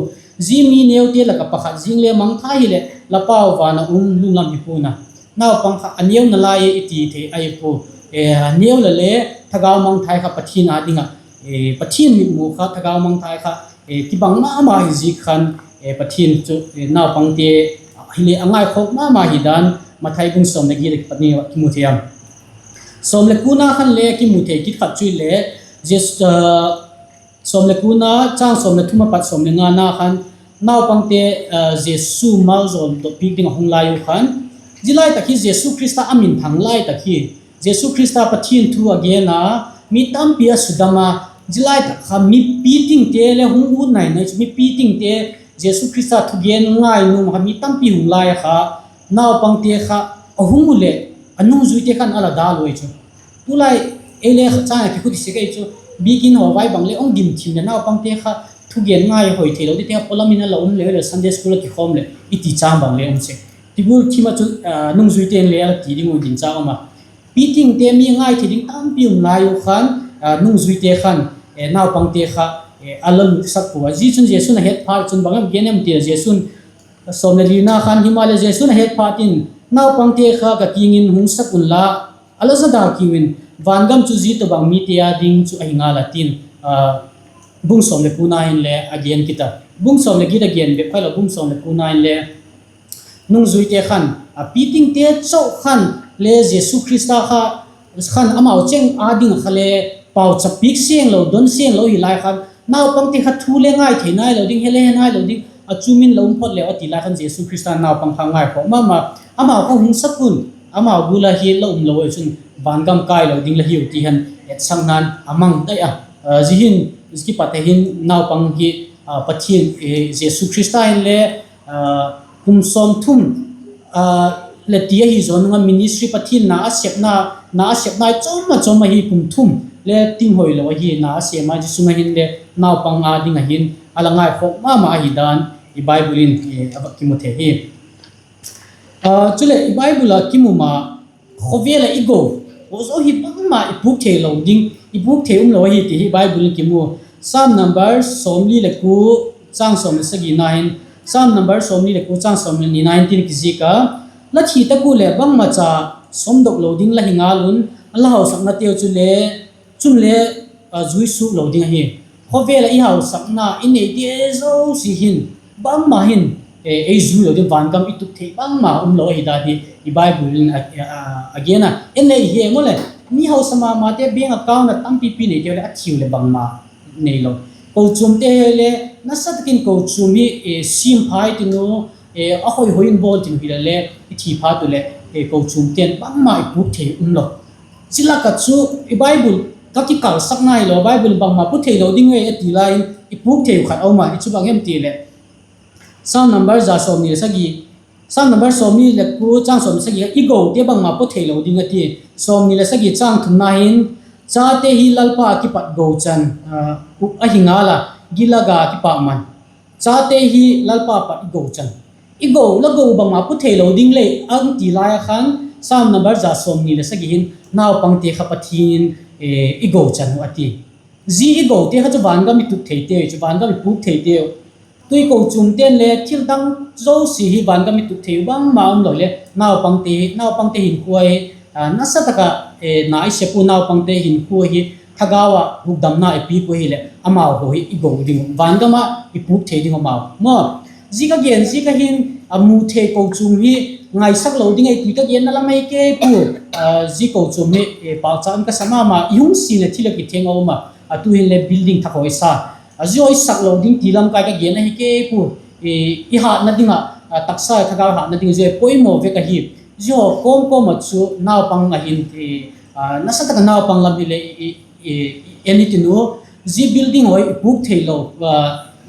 Zia mi neute lak ah pakhat zing le mangthai hileh la Pau van a um lunglam hi pua'n a. Naupang kha a neu nalai i ti thei ahi pua. Neu la le thagau mangthai kha Pathian â ding ah, Pathian mitmu kha thagau mangthai kha kibang ma ma hi ziak khan Pathian chu naupangte hile a ngaikhawk ma ma hi dan Mathai bung sawm le giat a kipat ni a kimu thei a. Sawm le kuana khan le kimu thei kit khat chu hile, Jesu, sawm le kuana châng sawm le thum a pat sawm le ngana khan naupangte Jesu maljawl dot piak ding a hung lai u khan, zia lai tak hi Jesu Khrista a minthang lai tak hi. Jesu Khrista Pathian thu a gen a, mi tampi a sudam a, zia lai tak kha mipi tingte le hung ut nai nai chu, mipi tingte Jesu Khrista thugen ngai nuam kha mi tampi hung lai a kha, naupangte kha a hung u leh a nungzuite khan a la dal u ahi chu. Tulai ei le chang a kikhut i sek ahi chu, biakin haw vai bang le hung dim thim leh naupangte kha thugen ngai hoi theilo dingte a pawlam in a la um leh, Sunday school a kikhawm leh i ti chang bang le um sek. Ti gual thim ah chu nungzuite'n le a la ti ding uh ding chang um a. Pi tingte mi ngai thei ding tampi um lai u khan, nungzuite khan naupangte kha a la lutsak pua. Zia chun Jesu'n a het phat chun bang a gen em ti leh, Jesu'n sawm le lina khan, himaleh Jesu'n a het phat in, naupangte kha ka kiang in hung sak unla, a la za dal kiu in, vangam chu zia tawhbang mite â ding chu ahi ngal a, ti'n bung sawm le kuana inle a gen kit a. Bung sawm le giat a gen bep kha lo, bung sawm le kuana inle nungzuite khan, a pi tingte chau khan le Jesu Khrista kha, khan amau cheng â ding ah kha le pauchap piak seng lo, don seng lo hi lai khan, naupangte kha thu le ngai thei nailo ding, he le he nailo ding, a chum in la um phot leu a ti lai khan Jesu Khrista naupang kha ngaikhawk ma ma, amau kha hung sak un, amau gual a hi la um lo ai chun vangam kai lo ding la hiu ti hen etsakna'n a mang tai a. Zia hin zia kipat a hin naupang hi Pathian, Jesu Khrista inle kum sawmthum le ti ahi zaw nung a ministry, Pathian na a sepna, na a sepna i chawm a chawm ahi, kum thum le ting hoi lo ahi na a sêm a, zia sung a hinle naupang â ding a hin a la ngaikhawk ma ma ahi dan i Bible in a va kimu thei hi. Chuleh i Bible ah kimu ma, khawvel ah i go, aw zaw hi bangma i pûk thei lo ding, i pûk thei um lo ahi ti hi Bible in kimu. Sam number sawmli le kua, châng sawm le sagina hin, Sam number sawmli le kua châng sawm le nina hin tin kizik a, la thi tak ua leh bangmacha sawmdok lo ding la hi ngal un, la hausaknateu chule, chunle zui suk lo ding ahi. Khawvel ah i hausakna i neite zosia hin bangma hin ei zui lo ding, vangam i tup thei bangma um lo ahi dan hi i Bible in a gen a. En le i he maw leh, mi hausa ma mate, bank account a tampipi neiteu leh a thiu leh bangma neilo. Kochuamte hile nasa tak in kochuam hi siam pha i tin u, a hoi hoi in bawl tin u hile le, i thi phat u leh kochuamte'n bangma i pûk thei um lo. Zia lak ah chu i Bible ka kikalsakna hilo, Bible bangma pûk thei lo ding e a ti lai in i pûk thei u khat a um a, i chu bang em ti leh, Sam number za sawmni le sagi, Sam number sawmni le kua châng sawm le sagi kha i gote bangma pûk thei lo ding a ti. Sawmni le sagi châng thumna hin, chate hi Lalpa ah kipat gochan ahi ngal a, gilaga kipakman. Chate hi Lalpa pat i gochan, i go la go bangma pûk thei lo ding lei a ti lai a khan, Sam number za sawmni le sagi hin naupangte kha Pathian in i gochan uh a ti. Zia i gote kha chu vangam i tup theiteu chu, vangam i pûk theiteu. Tui kochuamte'n le thil dang zosia hi vangam i tup thei u bangma um lo le, naupangte, naupangte hinkhua hi nasa tak ah na i sep u, naupangte hinkhua hi thagau ah hukdamna i piak u hileh amau haw hi i go ding uh, vangam ah i pûk thei ding uh amau maw. Zia ka gen ziak a hin a mu thei kochuam hi ngaisak lo ding ahi ti ka genna lam ahi kei pua. Zia kochuam hi pauchap in ka sa ma ma, i hung si'n a thil a kitheng a um a, a tu'hin le building thak haw i sa a, zia haw i sak lo ding ti lamkai ka gen ahi kei pua. I hatna ding ah, taksa thagau hatna ding zia poimaw vek ahi. Zia haw kawm kawm ah chu naupang a hin, nasa tak a naupang lam hile en i tin u, zia building haw i pûk theilo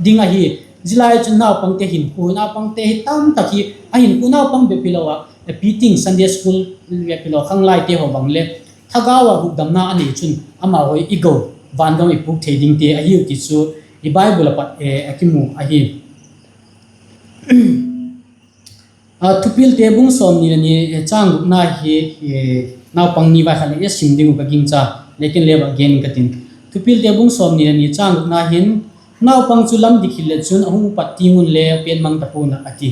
ding ahi. Zia lai chun naupangte hinkhua, naupangte hi tamtak hi a hinkhua, naupang bep hilo ah, pi ting Sunday school bep hilo, khanglaite haw bang le thagau ah hukdamna a nei chun amau haw i go, vangam i pûk thei dingte ahiu ti chu i Bible ah pat a kimu ahi. Thupilte bung sawmni le ni châng gukna hi, naupang ni vai khat leh i sim ding uh ka gingcha, le ken le va gen ka tin. Thupilte bung sawmni le ni châng gukna hin, naupang chu lam dik hil le chun a hung upat tiang un le pen mang ta pua'n a, a ti.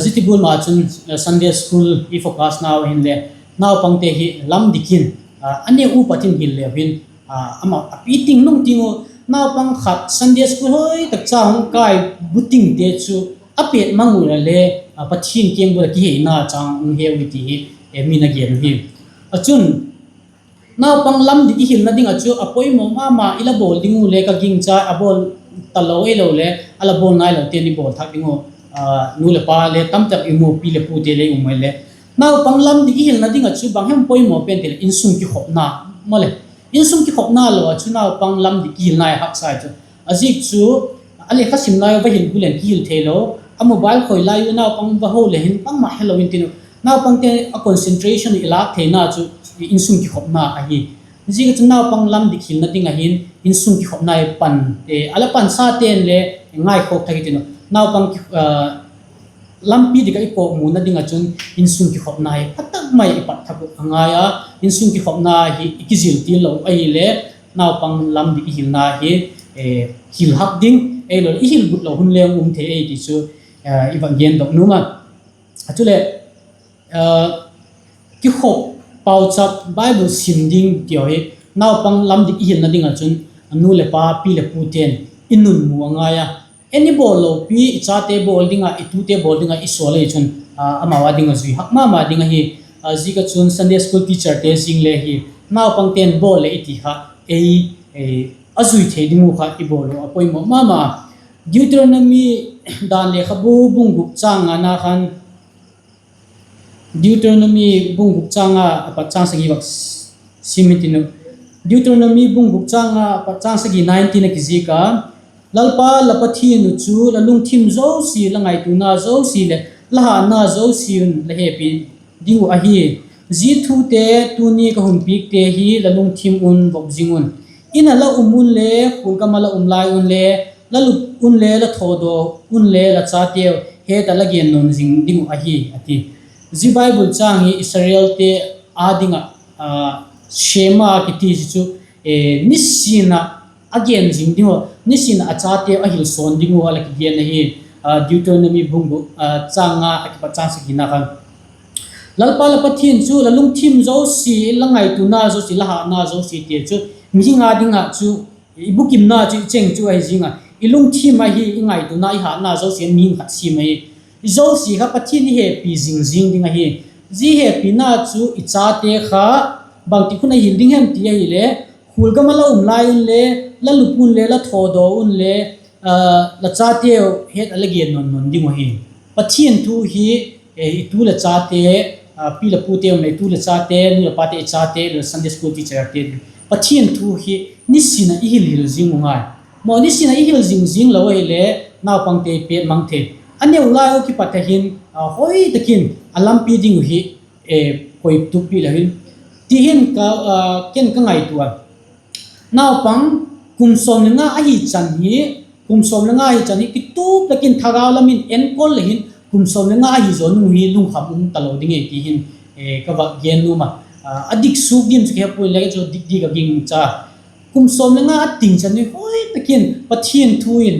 Zia ti gual ma chun Sunday school i focus nau hinle, naupangte hi lam dik in a neu upat in hil leu hin, ama a pi ting nung tiang u, naupang khat Sunday school hoi tak cha hung kai bu tingte chu a pet mang u le, Pathian kiang bul ah kiheina chang hung heu hi ti hi min a gen u hi. A chun Naupang lam dik i hilna ding ah chu a poimaw ma ma i la bawl ding uh le ka gingcha a bawl talo ei lo le a la bawl nailote'n i bawl thak ding uh. Nu leh pa le tamtak i um uh, pi leh pute le i um mai le. Naupang lam dik i hilna ding ah chu bang hem poimaw pen ti leh insung kikhopna. Maw le, insung kikhopna lo ah chu naupang lam dik kihilna i haksa chu. A ziak chu a lekha sim lai u va hil gu leng kihil theilo, a mobile khoi lai u naupang va ho le hin bangma helo intin uh. Naupangte a concentration i lâk theina chu insung kikhopna ahi. Ziak ah chun naupang lam dik hilna ding ah hin insung kikhopna i pan, a la pansate'n le ngaikhawk thak intin uh. Naupang lampi dik ah i kawkmuna ding ah chun insung kikhopna hi pha tak mai i pat thak uh a ngai a, insung kikhopna hi i kizil til lo ahile naupang lam dik i hilna hi hil hak ding, ei lo i hil gut lo hun le um thei ei ti chu i va gendok nuam a. Chuleh, kikhop, pauchap, Bible sim ding ti hi naupang lam dik i hilna ding ah chun nu leh pa, pi leh pute'n i nunmu a ngai a. En i bawl lopi i chate bawl ding ah, i tute bawl ding ah i sawl ei chun amau â ding ah zui hak ma ma ding ahi. Ziak ah chun Sunday school teacherte zing le hi naupangte'n bawl leh i ti kha ei a zui thei ding uh kha i bawl uh a poimaw ma ma. Deuteronomy, Dan lekhabu bung guk châng ngana khan, Deuteronomy bung guk châng nga a pat châng sagi vak sim intin uh. Deuteronomy bung guk châng nga a pat châng sagi nineteen a kizik a, Lalpa la Pathian uh chu la lungthim zosia, la ngaituana zosia leh la hâtna zosia un la hepi ding uh ahi. Zia thute tuni ka hun piakte hi la lungthim un vop zing un. In a la um un le, khualgam ah la um lai un le, la lup un le, la thawdaw un le, la chateu het ah la gen nawn zing ding uh ahi, a ti. Zia Bible châng hi Israelte â ding ah Shema kiti chu, nisin ah a gen zing ding uh, nisin ah a chateu a hil sawn ding uh a la kigen ahi. Deuteronomy bung guk châng nga a kipat châng sagina khan, Lalpa la Pathian chu la lungthim zosia, la ngaituana zosia, la hâtna zosia ti chu mihing â ding ah chu i bukimna chu i chêng chu ahi zing a, i lungthim ahi, i ngaituana, i hâtna zosia mihing khat siam ahi. I zosia kha Pathian i hepi zing zing ding ahi. Zia hepina chu i chate kha bangtik hun a hil ding hem ti ahile, khualgam ah la um lai un le, la lup un le, la thawdaw un le, la chateu het ah la gen nawn nawn ding uh ahi. Pathian thu hi i tu leh chate, pi leh pute um leh i tu leh chate, nu leh pate, i chate, Sunday school teacherte, Pathian thu hi nisin ah i hil hil zing uh ngai. Maw, nisin ah i hil zing zing lo ahile naupangte i pêt mang thei. A neu lai uh kipat a hin hoi tak in a lampi ding uh hi koi tup pi lo hin. Ti hin ken ka ngaitua a, naupang kum sawm le nga ahi chan hi, kum sawm le nga ahi chan hi kitup tak in thagau lam in enkol le hin kum sawm le nga ahi zaw nung hi lungkham um talo ding ei ti hin ka vak gen nuam a. A dik suk dim chu ka he puai le chu dik dik a ging cha. Kum sawm le nga a ting chan hi hoi tak in Pathian thu in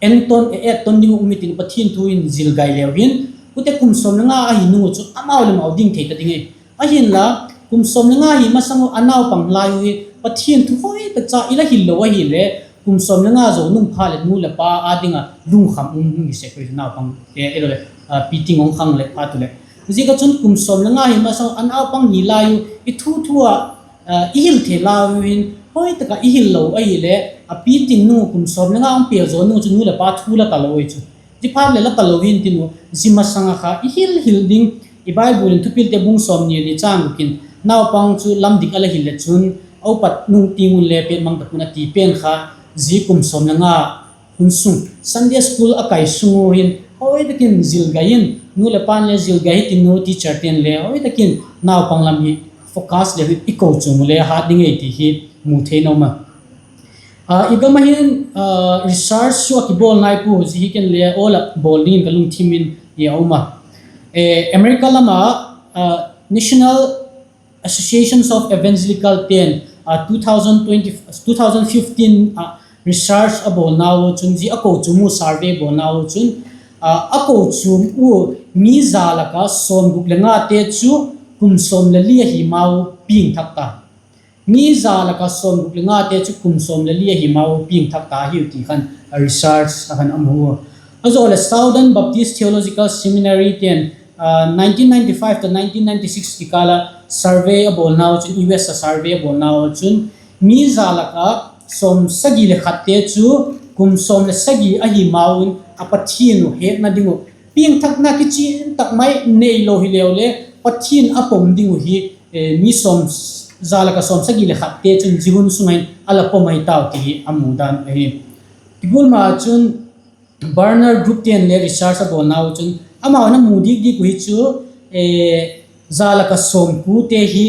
enton, etton ding uh um intin, Pathian thu in zil gai leu hin, ute kum sawm le nga ahi nung uh chu amau leh amau ding thei ta ding e. Ahinla, kum sawm le nga hi masang uh a naupang lai uh hi Pathian thu hoi tak cha i la hil lo ahile, kum sawm le nga zaw nung phat leh nu leh pa â ding ah lungkham um hi sek ui, naupang te, pi ting hung khang leh phat u leh. Ziak ah chun kum sawm le nga hi masang a naupang hi lai uh i thu thu ah i hil thei lai uh hin, hoi tak ah i hil lo ahile, a pi ting nung uh kum sawm le nga hung pêl zaw nung uh chu nu leh pa thu la talo ei chu. Zia phat leh la talo hin tin uh, zia masang ah kha i hil hil ding, i Bible in Thupilte bung sawmni leh li châng guk in, naupang chu lam dik a la hil leh chun, a upat nung tiang un le pêt mang tak un a ti pen kha, zia kum sawm le nga hun sung Sunday school a kai sung uh hin hoi tak in zil gai in, nu leh pa'n le zil gai hitin, teacherte'n le hoi tak in naupang lam hi focus leu hin i kochuam uh le hat ding ei ti hi mu thei nuam a. I gam ah hin research chu a kibawl nai pua, zia hi ken le awl ah bawl dingin ka lungthim in a um a. America lam ah National Associations of Evangelical te'n two thousand fifteen ah research a bawlnau chun, zia a kochuam uh survey bawlnau chun, a kochuam uh mi za lak ah sawmguk le ngate chu kum sawm le li ahi mau piang thak ta. Mi za lak ah sawmguk le ngate chu kum sawm le li ahi mau piang thak ta hiu ti khan research a khan a mu a. A zaw leh Southern Baptist Theological Seminary te'n nineteen ninety-five to nineteen ninety-six kikâl ah survey a bawlnau chun, U S a survey a bawlnau chun, mi za lak ah sawmsagi leh khatte chu kum sawm leh sagi ahi ma un a Pathian uh hetna ding uh piangthakna kichian tak mai neilo hileu le Pathian a pom ding uh hi, mi sawm, za lak ah sawmsagi leh khatte chun zia hun sung ah hin a la pom ahi tau ti hi a mu dan ahi. Ti gual ma chun Barna Group te'n le research a bawlnau chun amau in a mu dik dik uh hi chu, za lak ah sawmkute hi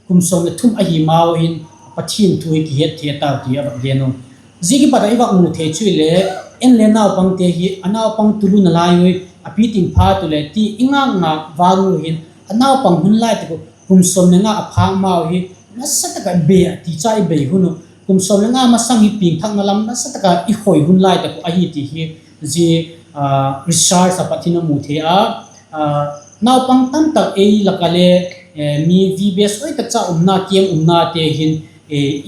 kum sawm leh thum ahi mau hin Pathian thu hi kihet thei tau ti a vak gen uh. Zia kipat ah i vak mu thei chu ile, en le naupangte hi a naupang tulu nalai ui, a pitin phat u le ti i ngak ngak vang u hin a naupang hun lai tak uh kum sawm leh nga a pha mau hi nasa tak ah bei a ti cha i bei hun uh. Kum sawm leh nga masang hi piangthakna lam nasa tak ah i khoi hun lai tak uh ahi ti hi zia research a pat hin a mu thei a. Naupang tamtak ei lak ah le mi V B S hoi tak cha umna, camp umnate hin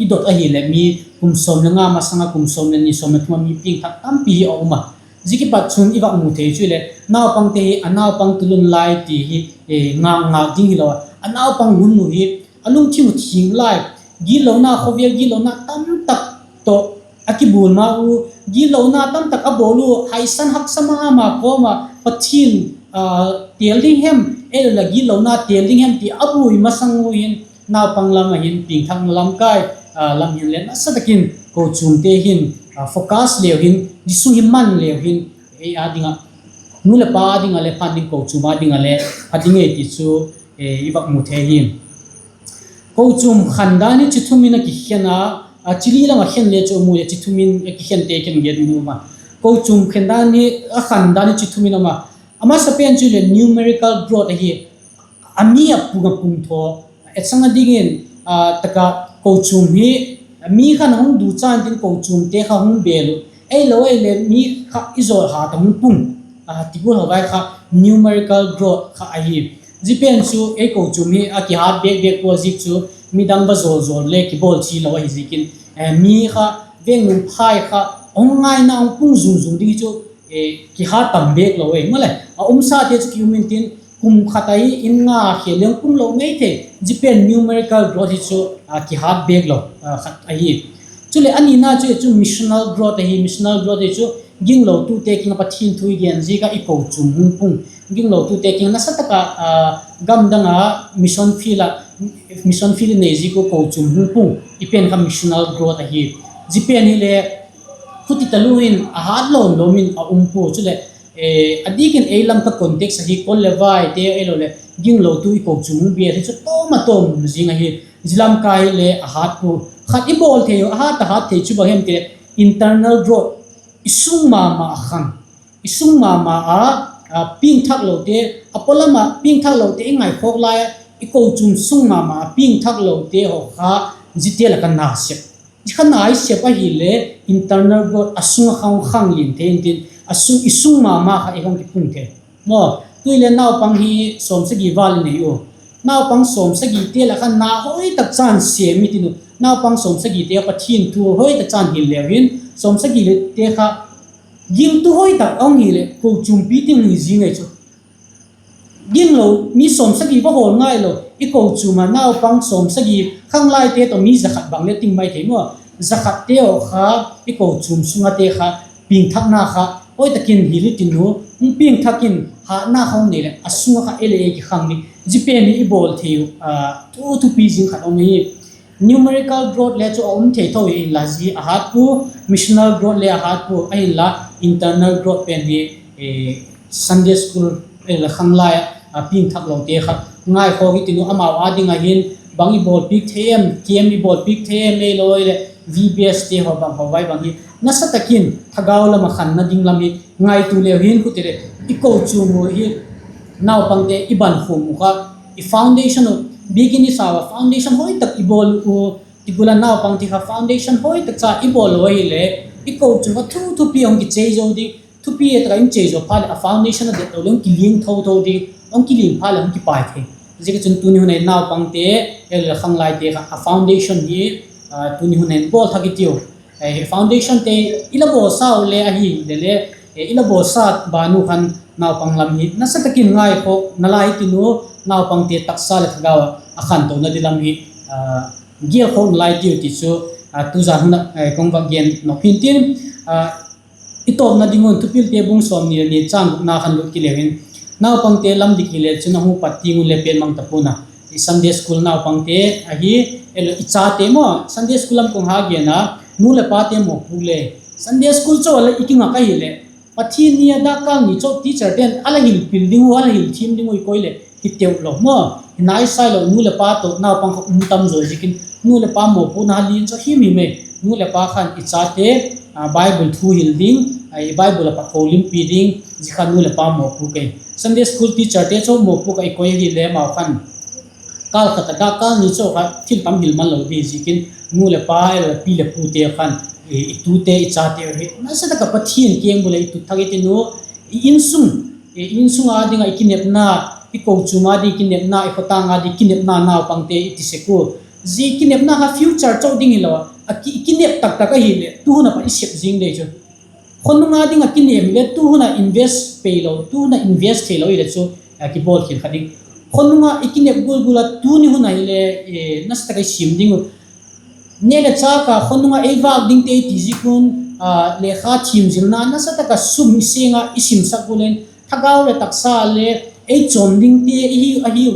i dot ahileh mi kum sawm leh nga masang ah kum sawm leh ni, sawm leh thum ah mi piangthak tampi hi a um a. Zia kipat chun i vak mu thei chu ile, naupangte hi a naupang tulu nalai ti hi ngak ngak ding hilo a, a naupang hun uh hi a lungthim uh thiang lai, gitlona, khawvel gitlona tamtak tawh a kibual ma u, gitlona tamtak a bawl u, haisan haksa ma ma kawm ah Pathian têl ding hem, ei lo leh gitlona têl ding hem ti a buai masang u hin naupang lam ah hin piangthakna lam kai lam hin le nasa tak in kochuamte hin focus leu hin, zia sung hi man leu hin, ei â ding ah, nu leh pa â ding ah le phat ding, kochuam â ding ah le phat ding ei ti chu i vak mu thei hi. Kochuam khan dan hi chi thum in a kikhen a, chi li lam ah khen le chu mu le chi thum in a kikhente khen gen nu ma. Kochuam khan dan hi, a khan dan hi chi thum in a um a. A masapen chu le numerical growth ahi. A mi a pung a pung thaw, etsakna dingin, tak ah kochuam hi mi khan a hung du chan tin kochuamte kha hung bêl uh, ei lo ei le mi kha i zawl hat a hung pung, ti gual ho vai kha numerical growth kha ahi. Zia pen chu ei kochuam hi a kihat bêk bêk pua ziak chu midang va zawl zawl le kibawl chi lo ahi ziakin, mi kha veng nung phai kha hung ngaina hung pung zung zung ding hi chu kihat tam bêk lo ei maleh, a umsate chu ki um intin, kum khat ahi in nga khel le hung pung lo mai thei. Zia pen numerical growth hi chu kihat bêk lo khat ahi. Chuleh a nina chu chu missional growth ahi. Missional growth hi chu ginglotute kiang ah Pathian thu i gen ziak ah i kochuam hung pung, ginglotute kiang ah nasa tak ah gam dang ah mission field ah, mission field i nei ziak uh kochuam hung pung, i pen kha missional growth ahi. Zia pen hile khuti talu in a hat lawm lawm in a um pua. Chuleh a diak in ei lam kha context ahi, kol leh vaite ei lo leh ginglotu i kochuam hung bêl hi chu tawm a tawm zing ahi. Zia lam kha hile a hat pua. Khat i bawl thei uh, a hat a hat thei chu bang hem ti leh internal growth, i sung ma ma a khang, i sung ma ma a piangthak lote, a pawlam ah piangthak lote i ngaikhawk lai ah i kochuam sung ma ma a piangthak lote haw kha ziate lak ah na sep, zia kha na i sep ahile internal growth, a sung ah kha hung khang lian thei intin, a sung, i sung ma ma kha i hung kipung thei. Maw, tu ile naupang hi sawmsagi val i nei u. Naupang sawmsagite lak ah kha na hoi tak chan sêm i tin u. Naupang sawmsagite Pathian thu hoi tak chan hil leu hin, sawmsagite kha gingtu hoi tak a hung hileh kochuampi ting hi zing ei chu. Ginglo mi sawmsagi va hawl ngai lo, i kochuam ah naupang sawmsagi, khanglaite tawh mi za khat bang le ting mai thei maw. Za khatte haw kha i kochuam sung ate kha piangthakna kha hoi tak in hil i tin u, hung piangthak in hatna kha hung nei leh a sung ah kha ei le ei kikhang ding. Zia pen hi i bawl thei uh, thu thupi zing khat um hi. Numerical growth le chu a um thei tho hi inla, zia a hat pua, missional growth le a hat pua, ahinla internal growth pen hi Sunday school le khanglai ah piangthak lote kha ngaikhawk i tin u, amau â ding ah hin bang i bawlpiak thei em, camp i bawlpiak thei em, ei lo leh V B S te haw bang haw vai bang hi nasa tak in thagau lam ah khanna ding lam hi ngaitua leu hin, khuti leh i kochuam u hi naupangte i bankhum u kha, i foundation u, biakin i sau a foundation hoi tak i bawl u, ti gual a naupangte kha foundation hoi tak cha i bawl lo ahile i kochuam kha thu thupi a hung kichei zo ding. Thupi tak a i chei zo phat leh a foundation a det lo leh hung kiliang tho tho ding, hung kiliang phat leh hung kipai thei. Ziaziakchun tuni hun a naupangte, ei lo leh khanglaite kha a foundation hi tuni hun a bawl thak i tiu. Foundationte i la bawlsa u le ahile le, i la bawlsa ban u khan naupang lam hi nasa tak in ngaikhawk nalai i tin u, naupangte taksa leh thagau ah a khantona di lam hi, a, gelkhawk nalai tiu ti chu, a, tuzan hun ah, eh, ka hung vak gen nop hintin, a, i tawpna ding un Thupilte bung sawmni leh ni châng gukna khan lut kit leu in, naupangte lam dik hile chun a hung pat tiang un le pet mang ta pua'n a, i Sunday school naupangte ahi, elo i chate maw, Sunday school lam ka hung ha gen a, nu leh pate mawpuak le, Sunday school chau a la i kingak ahileh, Pathian ni a dakkal ni chau teacherte'n a la hil pil ding uh, a la hil thiam ding uh i koi leh hi teu lo maw. Hi nai sai lo, nu leh pa tawh naupang kha um tam zaw ziakin, nu leh pa mawpuakna ha lian zaw him him e. Nu leh pa khan i chate, a, Bible thu hil ding, a, i Bible ah pat holimpi ding, zia kha nu leh pa mawpuak e. Sunday school teacherte chu mawpuak ah i koi ahile amau khan kâl khat ah dakkal ni chau kha thil tam hil man lo di ziakin, nu leh pa, pi leh pute khan, i, i tute, i chate hi nasa tak ah Pathian kiang bul ah i tut thak i tin u, i insung, i insung â ding ah i kinepna, i kochuam â ding kinepna, i khawtâng â ding kinepna naupangte i ti sek ua. Zia kinepna kha future chau ding hilo a, a ki, i kinep tak tak ahileh tu hun ah pat i sep zing dei chu. Khawnung â ding ah kinep hile tu hun ah invest pei lo, tu hun ah invest theilo hile chu, a, kibawl khial kha ding. Khawnung ah i kinep gual gual a tuni hun ahile, e, nasa tak ah i siam ding uh. Nêk leh châk a khawnung ah ei vâk dingte i ti ziak un, a, lekha thiam zilna nasa tak ah sum i seng ah i simsak gual in thagau leh taksa le ei chawm dingte i hi, ahiu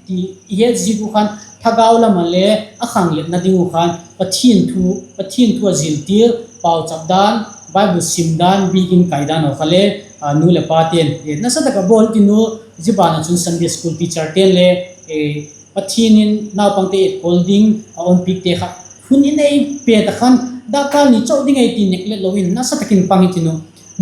ti i het ziak uh khan thagau lam ah le a khangletna ding uh khan Pathian thu, Pathian thu a zil til, pauchap dan, Bible sim dan, biakin kai dan haw kha le, a, nu leh pate'n, e, nasa tak ah bawl tin u, zia ban ah chun Sunday school teacherte'n le, e, Pathian in naupangte etkol ding a umpiakte kha hun i nei pet ah khan, dakkal ni chau ding ei ti nêk let lo in nasa tak in pang hi tin u.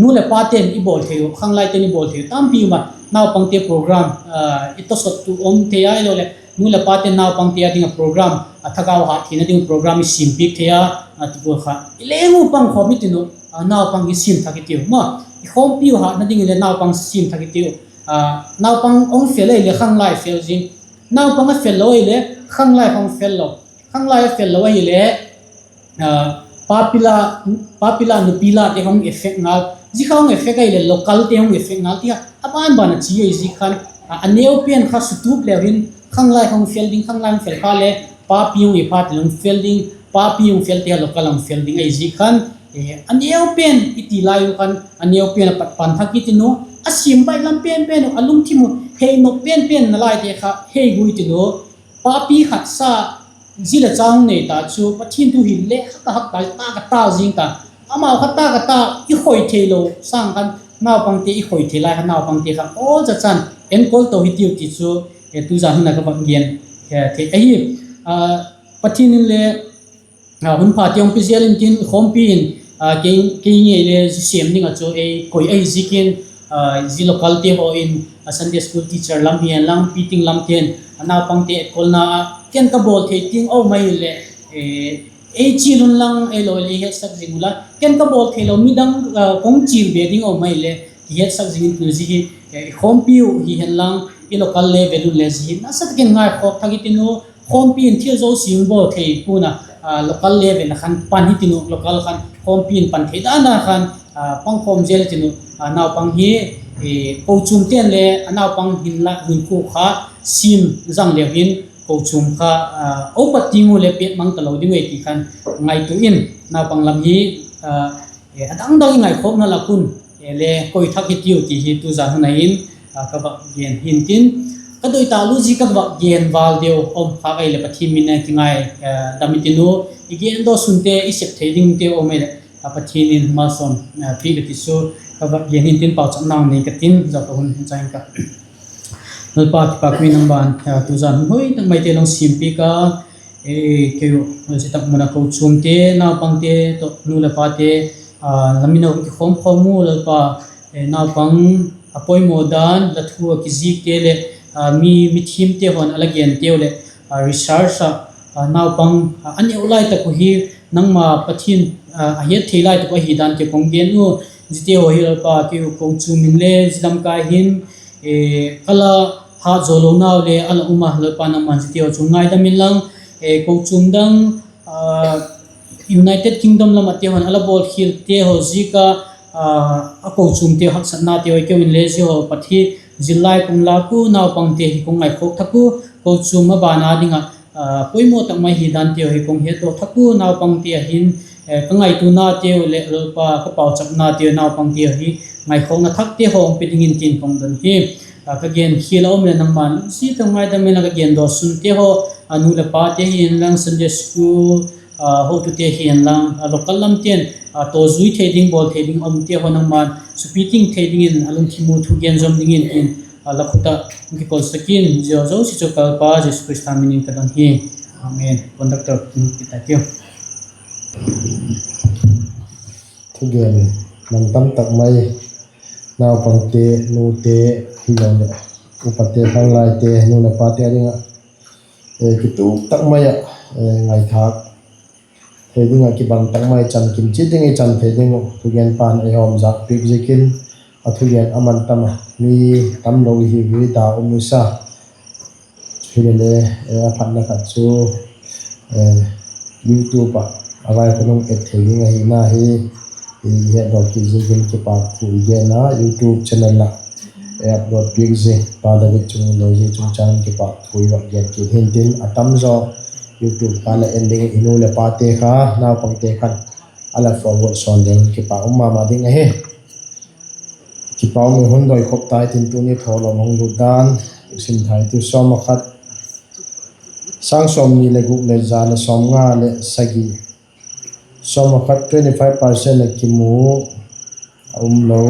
Nu leh pate'n i bawl thei uh, khanglaite'n i bawl thei uh tampi um a, naupangte program, a, i tawsawt tu um thei a, ahiloleh nu leh pate'n naupangte â ding ah program, a, thagau hat theina ding program i simpiak thei a, a, ti gual kha i leng u pangkhawm hi tin u, a, naupang hi siam thak i tiu maw. I khawmpiu hatna ding hileh naupang siam thak i tiu. A, naupang hung fel ahileh khanglai fel zing. Naupang a fel lo ahileh khanglai hung fel lo. Khanglai a fel lo ahileh, a, papi la, papi la, nupi late hung effect ngal. Zia kha hung effect ahileh localte hung effect ngal ti kha a ban ban a chi ahi ziak khan, a, a neu pen kha sutup leu hin khanglai hung fel ding, khanglai hung fel kha le papi hung i phat le hung fel ding, papi hung felte kha local hung fel ding ahi ziak khan, e, a neu pen i ti lai u khan a neu pen a pat pan thak i tin u, a siam bai lam pen pen u, a lungthim u hei nop pen pen nalaite kha hei gui tin u, papi khat sa, zi leh cha hung nei ta chu Pathian thu hil le hak a hak tai, tak a tak zing ta. Amau kha tak a tak i khoi theilo sâng khan naupangte i khoi thei lai kha naupangte kha aw cha chan enkol to hi tiu ti chu, e, tuzan hun a ka vak gen, e, thei ahi. A, Pathian in le, a, hun pha ti hung pe zel intin khawmpi in, a, kei, kei ngei le zi sêm ding ah chu ei koi ahi ziakin, a, zi localte haw in, a, Sunday school teacher lam hi hen lang, pi ting lamte'n a naupangte etkolna ah ken ka bawl thei ting um ahileh, e, ei chial un lang, ei lo le ei hetsak zing ula, ken ka bawl theilo midang, a, kong chial be ding um ahileh kihetsak zing intin u, zi hi, e, i khawmpi u hi hen lang, i local level un le zi hi nasa tak in ngaikhawk thak i tin u, khawmpi in thil zosia bawl thei pua'n a, a, local level a khan pan hi tin u, local khan khawmpi in pan thei dan a khan, a, pangkhawm zel hi tin u, a, naupang hi, e, kochuamte'n le a naupang hinla hinkhua kha sim zang leu hin kochuam kha, a, upat ting u le pet mang talo ding u ei ti khan ngaitua in naupang lam hi, a, e, a dang dang i ngaikhawkna lak un, e, le koi thak hi tiu ti hi tuzan hun a hin, a, ka vak gen hintin, ka doi ta lu zi ka vak gen val deu um khâk ahileh Pathian min a kingai, e, dam i tin u, i gen daw sunte i sep thei dingte um ahileh, a, Pathian in malsawm, e, piak a ti chu ka vak gen hintin pauchapna nei ka tin, zia ka hun hin chang ka Lalpa, kipak mi nang ban, a, tuzan hun hoi tak maite long siampiak a, e, keu, zia tak mun a kochuamte, naupangte tawh nu leh pate, a, la min a kikhawm khawm u Lalpa, e, naupang a poimaw dan, la thu a kizikte leh, a, mi, mithiamte haw'n a la genteu leh, a, research ah, a, naupang, a, a neu lai tak uh hi, nangma Pathian, a, a hiat thei lai tak uh ahi dan keu kong gen u, ziate haw hi Lalpa keu kochuam in le zia lam kai hin, e, ka la hat zaw lonau le a la um a, Lalpa nangma'n ziate haw chu ngaidam inlang, e, kochuam dang, a, United Kingdom lam ah te haw'n a la bawlkhialte haw ziak a, a, a kochuamte haksatnate haw keu in le zia haw pat hi zillai kong lak u, naupangte hi kong ngaikhawk thak u, kochuam maban a ding ah poimaw tak mai hi danteu hi ka hung hetdaw thak ua, naupangte a hin ka ngaituanateu leh Lalpa ka pauchapnateu naupangte hi ngaikhawkna thakte haw hung pe dingin tin ka hung don hi. Ka gen khial a um leh nangma'n lungsiat tak ngaidam inla, ka gen daw sunte haw, a nu leh pate hi'n lang, Sunday school hotute hi'n lang, a local lamte'n tawzui thei ding, bawl thei ding a umte haw nangma'n supi ting thei dingin a lungthim u thugen zawm dingin tin la khut ah hung kikolsak in, zia zosia chu ka Lalpa Jesu Khrista min in ka don hi. Amen. Conductor, kitai tiu. Thugen man tam tak mai, naupangte, nute, hilole upate, khanglaite, nu leh pate a ding ah kituk tak mai ah ngaithâk thei ding ah kibang tak mai, chan kim chiat ding i chan thei ding uh thugen pa'n ei hawmzâk piak ziakin, a thugen a man tam a, mi tamlo i hiu hi, da um i sa. Hilele, a phatna khat chu YouTube ah a vai khun hung et thei ding ahina hi i hetdaw kit ziakin kipâk thu i gen a, YouTube channel ah ei upload piak zia Pa David Chungnunglo zia chungchâng in kipâk thu i vak gen kit hintin, a tamzaw YouTube kâl ah en ding i nu leh pate kha, naupangte khan a la forward sawn ding kipâk um ma ma ding ahi. Kipâk um i, hun doi khop tai tin, tuni thawlawm hung lut dan sim thei tiu. Sawm a khat, sâng sawmni leh guk leh za leh sawmnga leh sagi. Sawm a khat twenty five percent a kimu a um lo.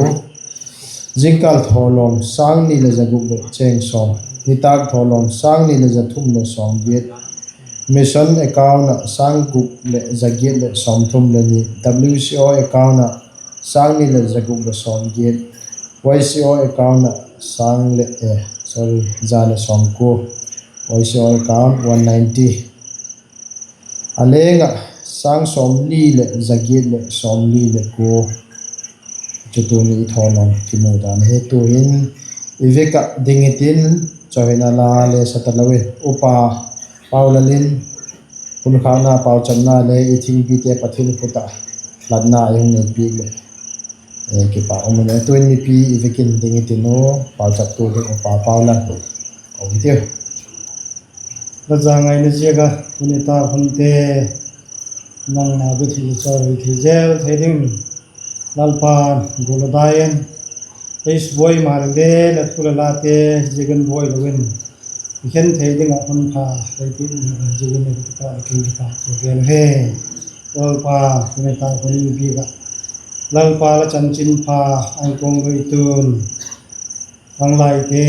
Zingkal thawlawm sâng ni leh za guk leh cheng sawm. Nitâk thawlawm sâng ni leh za thum leh sawmgiat. Mission account ah sâng guk leh za giat leh sawmthum leh ni. WCO account ah sâng ni leh za guk leh sawmgiat. YCO account ah sâng leh, sorry, za leh sawmkua. YCO account one ninety. A leng ah sâng sawmli leh za giat leh sawmli leh kua chu tuni i thawlawm kimu dan ahi. Tu'hin i vek ah ding hitin, chawihoi la le sa talo in, Upa Paulal in hun khâkna pauchapna le i thingpite Pathian khut ah latna ei hung nei piak leh kipâk um in, tu'in mipi i vek in ding hitin u, pauchaptu ding Upa Paulal, ka hung tiu. La zangaina ziak ah tuni tâk hunte nangma bit hi chawihoi thei zel thei dingin Lalpa'n gual a dai in, ei subuai maleh le la thu le late ziakin buai lo in, i khen thei ding ah hun pha ei piak ziakin, i kipâk, i kipâk thu gen hi. Lalpa, tuni tâk hun i bik ah Lalpa la chanchinpha a hung kuang doi tun, khanglaite,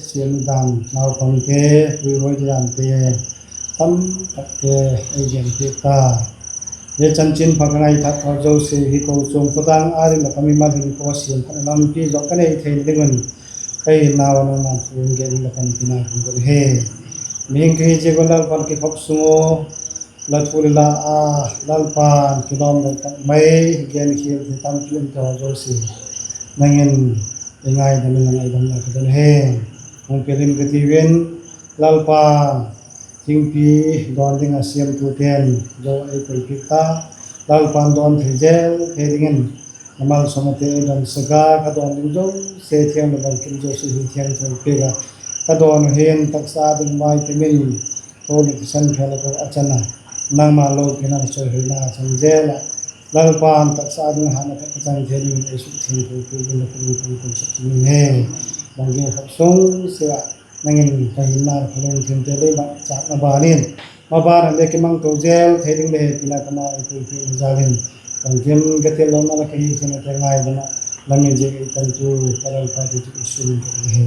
siamdan, naupangte, puihuai dante, tamtakte ei gen piak ta. Zia chanchinpha ka ngaithâk tho zosia hi kochuam khawtang â ding leh ka mimal hin ka siam khat a lampi zawk ka nei theina ding un, ka hinnau ah nangma'n thu hung gen in la panpina ka hun don hi. Mihing ka hi ziak un Lalpa'n kikhop sung u, la thu le la a Lalpa'n kilawmlo tak mai genkhial thei tampi um tau zosia, nang in ei ngaidam in, la ngaidamna ka don hi. Hung pil in ka tiu in, Lalpa, thingpi dawn ding ah siamtute'n zo ei koi piak ta, Lalpa'n dawn thei zel thei dingin, a malsawmnate ei don sek a, ka dawn ding zosia thiang leh bangkim zosia hi thiangtho piak a, ka dawn u hin taksa ding mai te min, tho leh thisan phel a ko a chan a, nangma lopina, chawihoina a chan zel ah, Lalpa'n taksa ding hatna tak a chan thei dingin ei sukthiangtho piak dingin la khut in ka hun koi sak hi. Bangkim khop sung sia ah nang in ka hinna ka lungthimte lei mat châkna ban in, maban ah le kimangto zel thei ding le hepina ka ma ei koi piakna jal in, bangkim ka til lona la ka hi khin a te ngaidam ah la min ziak ei tantu ka Lalpa Jesu Khrista min in ka don hi.